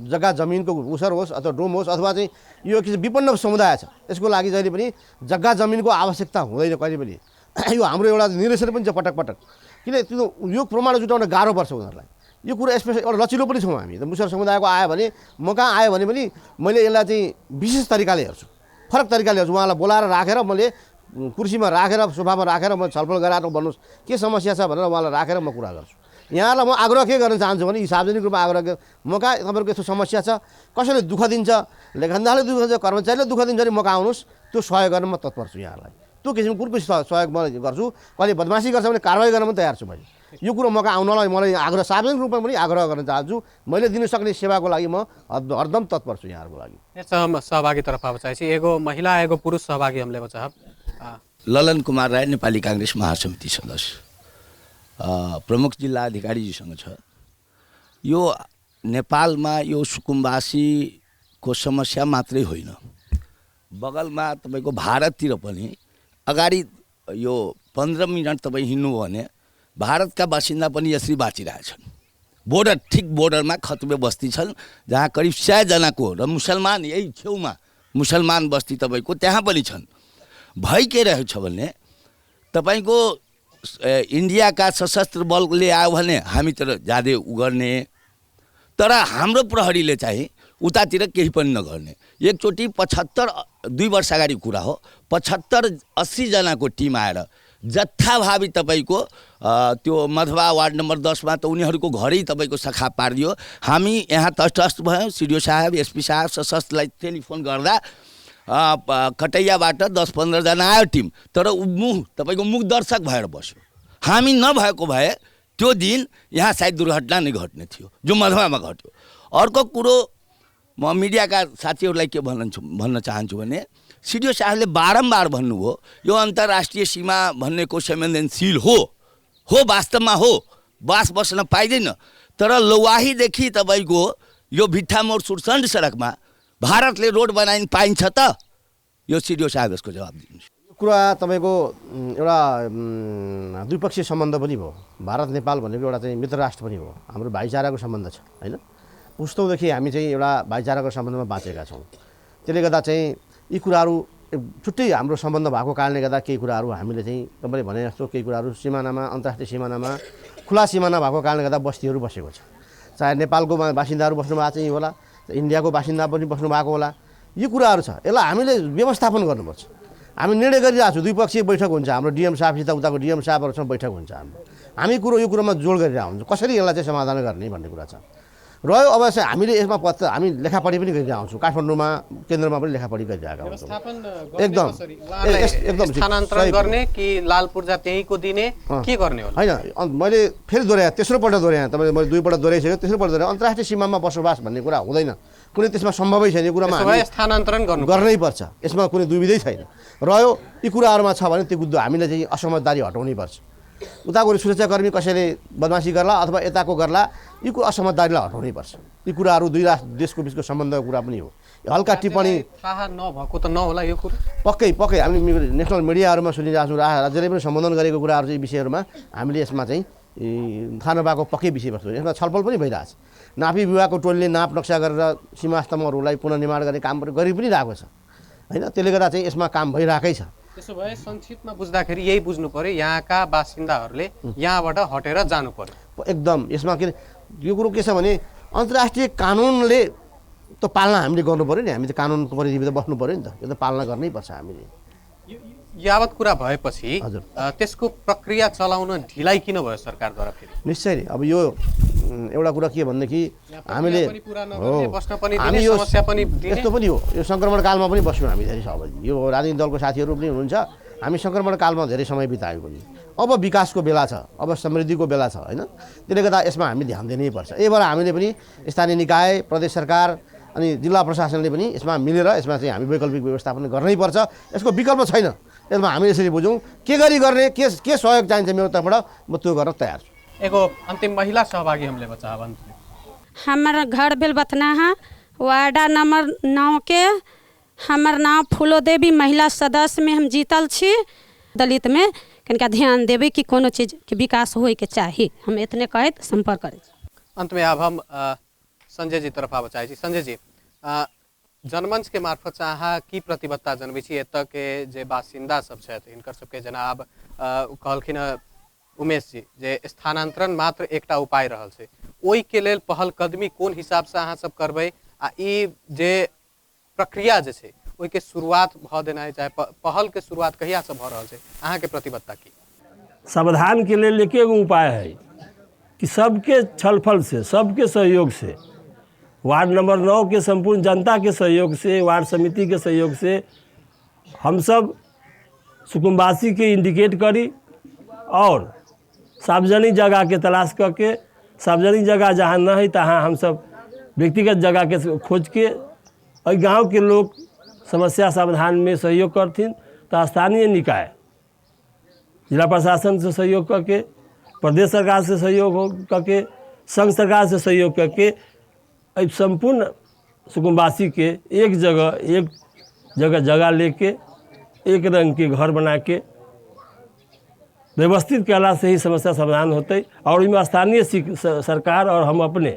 जग्गा जमिनको मुसहर होस् अथवा डोम होस् अथवा चाहिँ यो किसिम विपन्न समुदाय छ, यसको लागि जहिले पनि जग्गा जमिनको आवश्यकता हुँदैन कहिले पनि। यो हाम्रो एउटा निर्देशन पनि छ पटक पटक, किन त्यो यो प्रमाण जुटाउन गाह्रो पर्छ उनीहरूलाई। यो कुरा स्पेसल एउटा लचिलो पनि छौँ हामी। मुसहर समुदायको आयो भने म कहाँ आयो भने पनि मैले यसलाई चाहिँ विशेष तरिकाले हेर्छु, फरक तरिकाले हेर्छु। उहाँलाई बोलाएर राखेर मैले कुर्सीमा राखेर सोफामा राखेर म छलफल गराएर भन्नुहोस् के समस्या छ भनेर उहाँलाई राखेर म कुरा गर्छु। यहाँलाई म आग्रह के गर्न चाहन्छु भने यी सार्वजनिक रूपमा आग्रह म कहाँ तपाईँहरूको यस्तो समस्या छ, कसैले दुःख दिन्छ, लेखन्दाले दुःख दिन्छ, कर्मचारीले दुःख दिन्छ भने म कहाँ आउनुहोस्, त्यो सहयोग गर्न म तत्पर छु यहाँलाई। त्यो किसिमको कुन सहयोग म गर्छु। कहिले बदमासी गर्छ भने कारवाही गर्न पनि तयार छु मैले। यो कुरो म कहाँ आउनलाई मलाई आग्रह सार्वजनिक रूपमा पनि आग्रह गर्न चाहन्छु। मैले दिन सक्ने सेवाको लागि म हरदम तत्पर छु यहाँहरूको लागि। हम सहभागीतर्फ आब चाहै छी, एगो महिला एगो पुरुष सहभागी हम लेबऽ चाहब। ललन कुमार राय, नेपाली काङ्ग्रेस महासमिति सदस्य, प्रमुख जिल्ला अधिकारीजीसँग छ। यो नेपालमा यो सुकुम्बासीको समस्या मात्रै होइन, बगलमा तपाईँको भारततिर पनि अगाडि यो 15 मिनट तपाईँ हिँड्नु भने भारतका बासिन्दा पनि यसरी बाँचिरहेछन्। बोर्डर ठिक बोर्डरमा खतबे बस्ती छन् जहाँ करिब 100 जनाको र मुसलमान यही छेउमा मुसलमान बस्ती तपाईँको त्यहाँ पनि छन्। भइ के रहेछ भने तपाईँको इन्डियाका सशस्त्र बलले आयो भने हामीतिर ज्यादै उ गर्ने, तर हाम्रो प्रहरीले चाहिँ उतातिर केही पनि नगर्ने। एकचोटि 75 2 वर्ष अगाडि कुरा हो, 75-80 जनाको टिम आएर जथाभावी तपाईँको त्यो मधवा वार्ड नम्बर 10 मा त उनीहरूको घरै तपाईँको सखा पारिदियो। हामी यहाँ तटस्थ भयौँ। सिडिओ साहब, एसपी साहब सशस्त्रलाई टेलिफोन गर्दा कटैयाबाट 10-15 जना आयो टिम, तर मुख तपाईँको मुख दर्शक भएर बस्यो। हामी नभएको भए त्यो दिन यहाँ सायद दुर्घटना नै घट्ने थियो जो मधवामा घट्यो। अर्को कुरो म मिडियाका साथीहरूलाई के भन्न चाहन्छु भने सिडिओ साहबले बारम्बार भन्नुभयो यो अन्तर्राष्ट्रिय सीमा भन्नेको संवेदनशील हो, हो वास्तवमा हो, बास बस्न पाइँदैन। तर लौवाहीदेखि तपाईँको यो भिट्ठामोड सुरसन्ड सडकमा भारतले रोड बनाइन पाइन्छ त? यो सिडिओ साहब यसको जवाब दिनुहोस्। कुरा तपाईँको एउटा द्विपक्षीय सम्बन्ध पनि भयो। भारत नेपाल भनेको एउटा चाहिँ मित्र राष्ट्र पनि हो, हाम्रो भाइचाराको सम्बन्ध छ होइन। पुस्तौँदेखि हामी चाहिँ एउटा भाइचाराको सम्बन्धमा बाँचेका छौँ। त्यसले गर्दा चाहिँ यी कुराहरू छुट्टै हाम्रो सम्बन्ध भएको कारणले गर्दा केही कुराहरू हामीले चाहिँ तपाईँले भने जस्तो केही कुराहरू सिमानामा, अन्तर्राष्ट्रिय सिमानामा खुला सिमाना भएको कारणले गर्दा बस्तीहरू बसेको छ। चाहे नेपालको बासिन्दाहरू बस्नु भएको चाहिँ होला, इन्डियाको बासिन्दा पनि बस्नु भएको होला, यो कुराहरू छ। यसलाई हामीले व्यवस्थापन गर्नुपर्छ। हामी निर्णय गरिरहेको छौँ। द्विपक्षीय बैठक हुन्छ हाम्रो, डिएम साहबसित उताको डिएम साहबहरूसँग बैठक हुन्छ हाम्रो। हामी कुरो यो कुरोमा जोड गरिरहेको हुन्छ, कसरी यसलाई चाहिँ समाधान गर्ने भन्ने कुरा छ। रह्यो अब चाहिँ हामीले यसमा पत्र हामी लेखापढी पनि गरिरहेको हुन्छौँ, काठमाडौँमा केन्द्रमा पनि लेखापढी गरिरहेका हुन्छौँ। एकदम एकदम स्थानान्तरण गर्ने कि लाल पूर्जा त्यहीँको दिने, के गर्ने होला? होइन, मैले फेरि दोहोऱ्याएँ, तेस्रो पल्ट दोहोऱ्याएँ। तपाईँले मैले दुईपल्ट दोहोऱ्याइसकेँ, तेस्रो पल्ट दोहोऱ्याएँ। अन्तर्राष्ट्रिय सीमामा बसोबास भन्ने कुरा हुँदैन, कुनै त्यसमा सम्भवै छैन। यो कुरामा स्थानान्तरण गर्नै पर्छ, यसमा कुनै दुविधै छैन। रह्यो यी कुराहरूमा छ भने त्यो हामीले चाहिँ असमझदारी हटाउनै पर्छ। उताको सुरक्षाकर्मी कसैले बदमासी गर्ला अथवा यताको गर्ला, यी कुरा असमझदारीलाई हटाउनै पर्छ। यी कुराहरू दुई राष्ट्र देशको बिचको सम्बन्धको कुरा पनि हो। हल्का टिप्पणी थाहा नभएको त नहोला यो कुरा, पक्कै पक्कै हामी नेसनल मिडियाहरूमा सुनिरहेको छौँ, राज्यले पनि सम्बोधन गरेको कुराहरू चाहिँ विषयहरूमा हामीले यसमा चाहिँ थाहा नभएको पक्कै विषयवस्तु। यसमा छलफल पनि भइरहेछ। नापी विभागको टोलीले नाप नक्सा गरेर सीमास्तम्भहरूलाई पुनर्निर्माण गर्ने काम गरि पनि रहेको छ होइन। त्यसले गर्दा चाहिँ यसमा काम भइरहेकै छ। त्यसो भए संक्षिप्तमा बुझ्दाखेरि यही बुझ्नु पर्यो, यहाँका बासिन्दाहरूले यहाँबाट हटेर जानु पर्यो एकदम। यसमा के यो कुरो के छ भने अन्तर्राष्ट्रिय कानुनले त पालना हामीले गर्नु पर्यो नि, हामी त कानुनको परिधिभित्र बस्नु पर्यो नि त, यो त पालना गर्नै पर्छ हामीले। यावत कुरा भएपछि त्यसको प्रक्रिया चलाउन ढिलाइ किन भयो सरकारद्वारा फेरि? निश्चय नै। अब यो एउटा कुरा के भनेदेखि हामीले यस्तो पनि हो, यो सङ्क्रमण कालमा पनि बस्यौँ हामी धेरै अवधि। यो राजनीतिक दलको साथीहरू पनि हुनुहुन्छ, हामी सङ्क्रमण कालमा धेरै समय बितायौँ पनि। अब विकासको बेला छ, अब समृद्धिको बेला छ होइन। त्यसले गर्दा यसमा हामी ध्यान दिनै पर्छ। यही भएर हामीले पनि स्थानीय निकाय, प्रदेश सरकार अनि जिल्ला प्रशासनले पनि यसमा मिलेर यसमा चाहिँ हामी वैकल्पिक व्यवस्थापन गर्नै पर्छ। यसको विकल्प छैन। यसमा हामी यसरी बुझौँ के गरी गर्ने, के सहयोग चाहिन्छ मेरो तर्फबाट, म त्यो गर्न तयार छु। एगो अन्तिम महिला सहभागी हामीले बचाब। हमर घर भेल बथनाहा, वार्डा नंबर 9 के। हमर नाम फूलो देवी, महिला सदस्य में हम जीतल छी। दलित में कनिका ध्यान देवे कि कोनो चीज के विकास होए के चाही, हम इतने कहैत संपर्क करै। अंत में अब हम संजय जी तरफ आबऽ चाहै छी। संजय जी, जनमंच के मार्फत से अहाँ की प्रतिबद्धता जनबै छी एतऽ के जे बासिन्दा सब छथि हिनकर सबके? जेना आब कहलखिन उमेश जी जे स्थानांतरण मात्र एकटा उपाय रहल छै, ओहिके लेल पहल कदमी कोन हिसाबसँ अहाँ सब करबै आ ई जे प्रक्रिया जे छै ओहिके शुरुआत भऽ देनाइ, चाहे पहल के शुरुआत कहियासँ भऽ रहल छै, अहाँके प्रतिबद्धता की? समाधान के लेल एक एगो उपाय है कि सबके छलफल से, सबके सहयोग से, वार्ड नंबर 9 के संपूर्ण जनता के सहयोग से, वार्ड समिति के सहयोग से हम सब सुकुम्बासी के इंडिकेट करी और सार्वजनिक जगह के तलाश करके, सार्वजनिक जगह जहाँ न है तहाँ हम सब व्यक्तिगत जगह के खोज के और गाँव के लोग समस्या समाधान में सहयोग करथिन। तो स्थानीय निकाय जिला प्रशासन से सहयोग करके, प्रदेश सरकार से सहयोग हो करके, संघ सरकार से सहयोग करके संपूर्ण सुकुम्बासी के एक जगह जगह लेके एक रंग के घर बना के व्यवस्थित कयलासँ ही समस्या समाधान होतै। आओर ओहिमे स्थानीय सरकार आओर हम अपने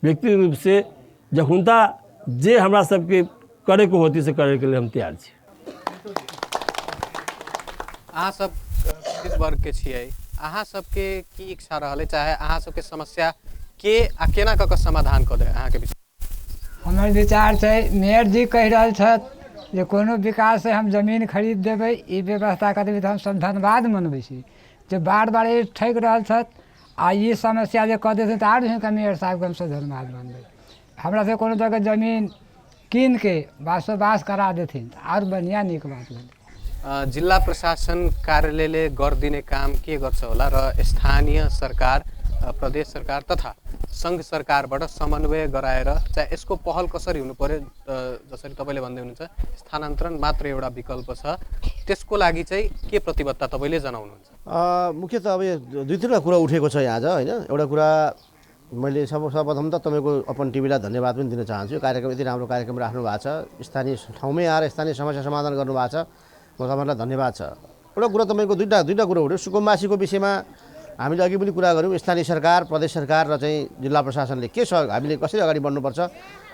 व्यक्तिगत रूपसँ जखुनता जे हमरा सबके करैके होतै से करैके लेल हम तैयार छी। अहाँ सब किस वर्ग के छियै, अहाँ सबके की इच्छा रहल है, चाहे अहाँ सबके समस्या के आ केना कऽ के समाधान कऽ दे अहाँके विचार? हमर विचार छै, मेयर जी कहि रहल छथि जे कोनो विकास से हम जमीन खरीद देबै, ई व्यवस्था कर देबै, तऽ हमसब धन्यवाद मनबै छी जे बार बार ई ठकि रहल छथि आ ई समस्या जे कऽ देथिन तऽ आर हिनका मेयर साहबके हमसब धन्यवाद मनबै। हमरा सबके कोनो तरहके जमीन कीन के बासोबास करा देथिन तऽ आर बढ़िआँ नीक बात भेलै। जिल्ला प्रशासन कार्यालयले गरिदिने काम के गर्छ होला र स्थानीय सरकार, प्रदेश सरकार तथा सङ्घ सरकारबाट समन्वय गराएर चाहे यसको पहल कसरी हुनु पर्यो, जसरी तपाईँले भन्दै हुनुहुन्छ स्थानान्तरण मात्र एउटा विकल्प छ, त्यसको लागि चाहिँ के प्रतिबद्धता तपाईँले जनाउनुहुन्छ? मुख्यतः अब यो दुई तिनवटा कुरा उठेको छ यहाँ आज होइन। एउटा कुरा मैले सर्वप्रथम त तपाईँको अपन टिभीलाई धन्यवाद पनि दिन चाहन्छु। कार्यक्रम यति राम्रो कार्यक्रम राख्नु भएको छ, स्थानीय ठाउँमै आएर स्थानीय समस्या समाधान गर्नुभएको छ, म तपाईँलाई धन्यवाद छ। एउटा कुरा तपाईँको दुईवटा कुरो उठ्यो। सुकुम्बासीको विषयमा हामीले अघि पनि कुरा गऱ्यौँ, स्थानीय सरकार, प्रदेश सरकार र चाहिँ जिल्ला प्रशासनले के सहयोग, हामीले कसरी अगाडि बढ्नुपर्छ,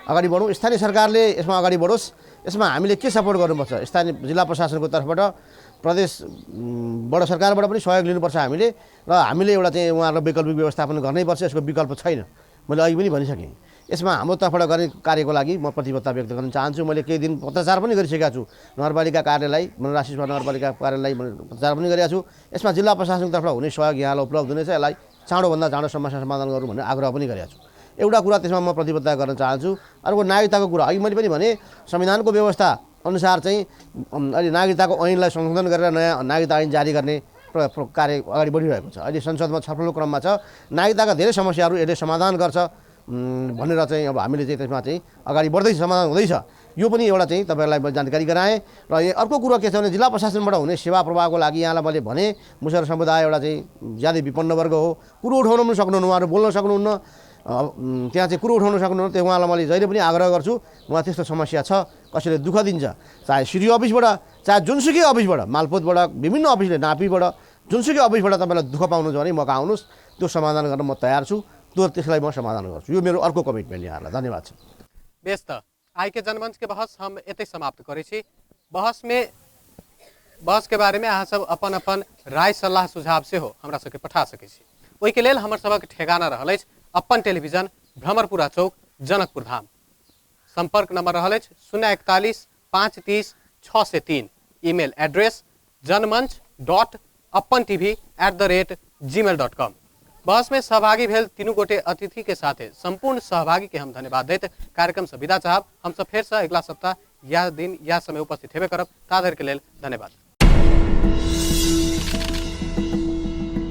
अगाडि बढौँ, स्थानीय सरकारले यसमा अगाडि बढोस्, यसमा हामीले के सपोर्ट गर्नुपर्छ, स्थानीय जिल्ला प्रशासनको तर्फबाट प्रदेशबाट सरकारबाट पनि सहयोग लिनुपर्छ हामीले, र हामीले एउटा चाहिँ उहाँहरूलाई वैकल्पिक व्यवस्थापन गर्नैपर्छ, यसको विकल्प छैन, मैले अघि पनि भनिसकेँ। यसमा हाम्रो तर्फबाट गर्ने कार्यको लागि म प्रतिबद्धता व्यक्त गर्न चाहन्छु। मैले केही दिन पत्रचार पनि गरिसकेको छु, नगरपालिका कार्यालयलाई, मनराशिषमा नगरपालिका कार्यालयलाई मैले पत्रचार पनि गरेको छु। यसमा जिल्ला प्रशासनको तर्फबाट हुने सहयोग यहाँलाई उपलब्ध हुनेछ, यसलाई चाँडोभन्दा चाँडो समस्या समाधान गरौँ भन्ने आग्रह पनि गरेको छु। एउटा कुरा त्यसमा म प्रतिबद्धता गर्न चाहन्छु। अर्को नागरिकताको कुरा, अघि मैले पनि भने संविधानको व्यवस्था अनुसार चाहिँ अहिले नागरिकताको ऐनलाई संशोधन गरेर नयाँ नागरिकता ऐन जारी गर्ने कार्य अगाडि बढिरहेको छ। अहिले संसदमा छलफलको क्रममा छ। नागरिकताका धेरै समस्याहरू यसले समाधान गर्छ भनेर चाहिँ अब हामीले चाहिँ त्यसमा चाहिँ अगाडि बढ्दै समाधान हुँदैछ। यो पनि एउटा चाहिँ तपाईँहरूलाई मैले जानकारी गराएँ। र यो अर्को कुरा के छ भने जिल्ला प्रशासनबाट हुने सेवा प्रवाहको लागि यहाँलाई मैले भने मुसहर समुदाय एउटा चाहिँ ज्यादै विपन्न वर्ग हो, कुरो उठाउन पनि सक्नुहुन्न, उहाँहरू बोल्न सक्नुहुन्न, त्यहाँ चाहिँ कुरो उठाउन सक्नुहुन्न। त्यो उहाँलाई मैले जहिले पनि आग्रह गर्छु, उहाँ त्यस्तो समस्या छ, कसैले दुःख दिन्छ, चाहे सिडी अफिसबाट, चाहे जुनसुकै अफिसबाट, मालपोतबाट, विभिन्न अफिसले, नापीबाट, जुनसुकै अफिसबाट तपाईँलाई दुःख पाउनुहुन्छ भने म कहाँ आउनुहोस्, त्यो समाधान गर्न म तयार छु, त्यो त्यसलाई म समाधान गर्छु। यो मेरो अर्को कमिटमेन्ट यहाँहरूलाई। धन्यवाद छ। बेस त आइके जनमंच के बहस हम एतै समाप्त करै छी। बहस के बारे में अहाँ सब अपन अपन राय सल्लाह सुझाव सेहो हमरा सबके पठा सकै छी। ओहिके लेल हमर सबक ठेगाना रहल अछि अपन टेलीविजन, भ्रमरपुरा चौक, जनकपुर धाम। संपर्क नंबर रहल अछि 041 530 603। Email address janmanch.apantv@gmail.com। बहस में सहभागी भेल तीनू गोटे अतिथि के साथे संपूर्ण सहभागी के हम धन्यवाद दैत कार्यक्रम से विदा चाहब। हम सब फेर से अगला सप्ताह या दिन या समय उपस्थित हेबे करब। ता धरि के लेल धन्यवाद।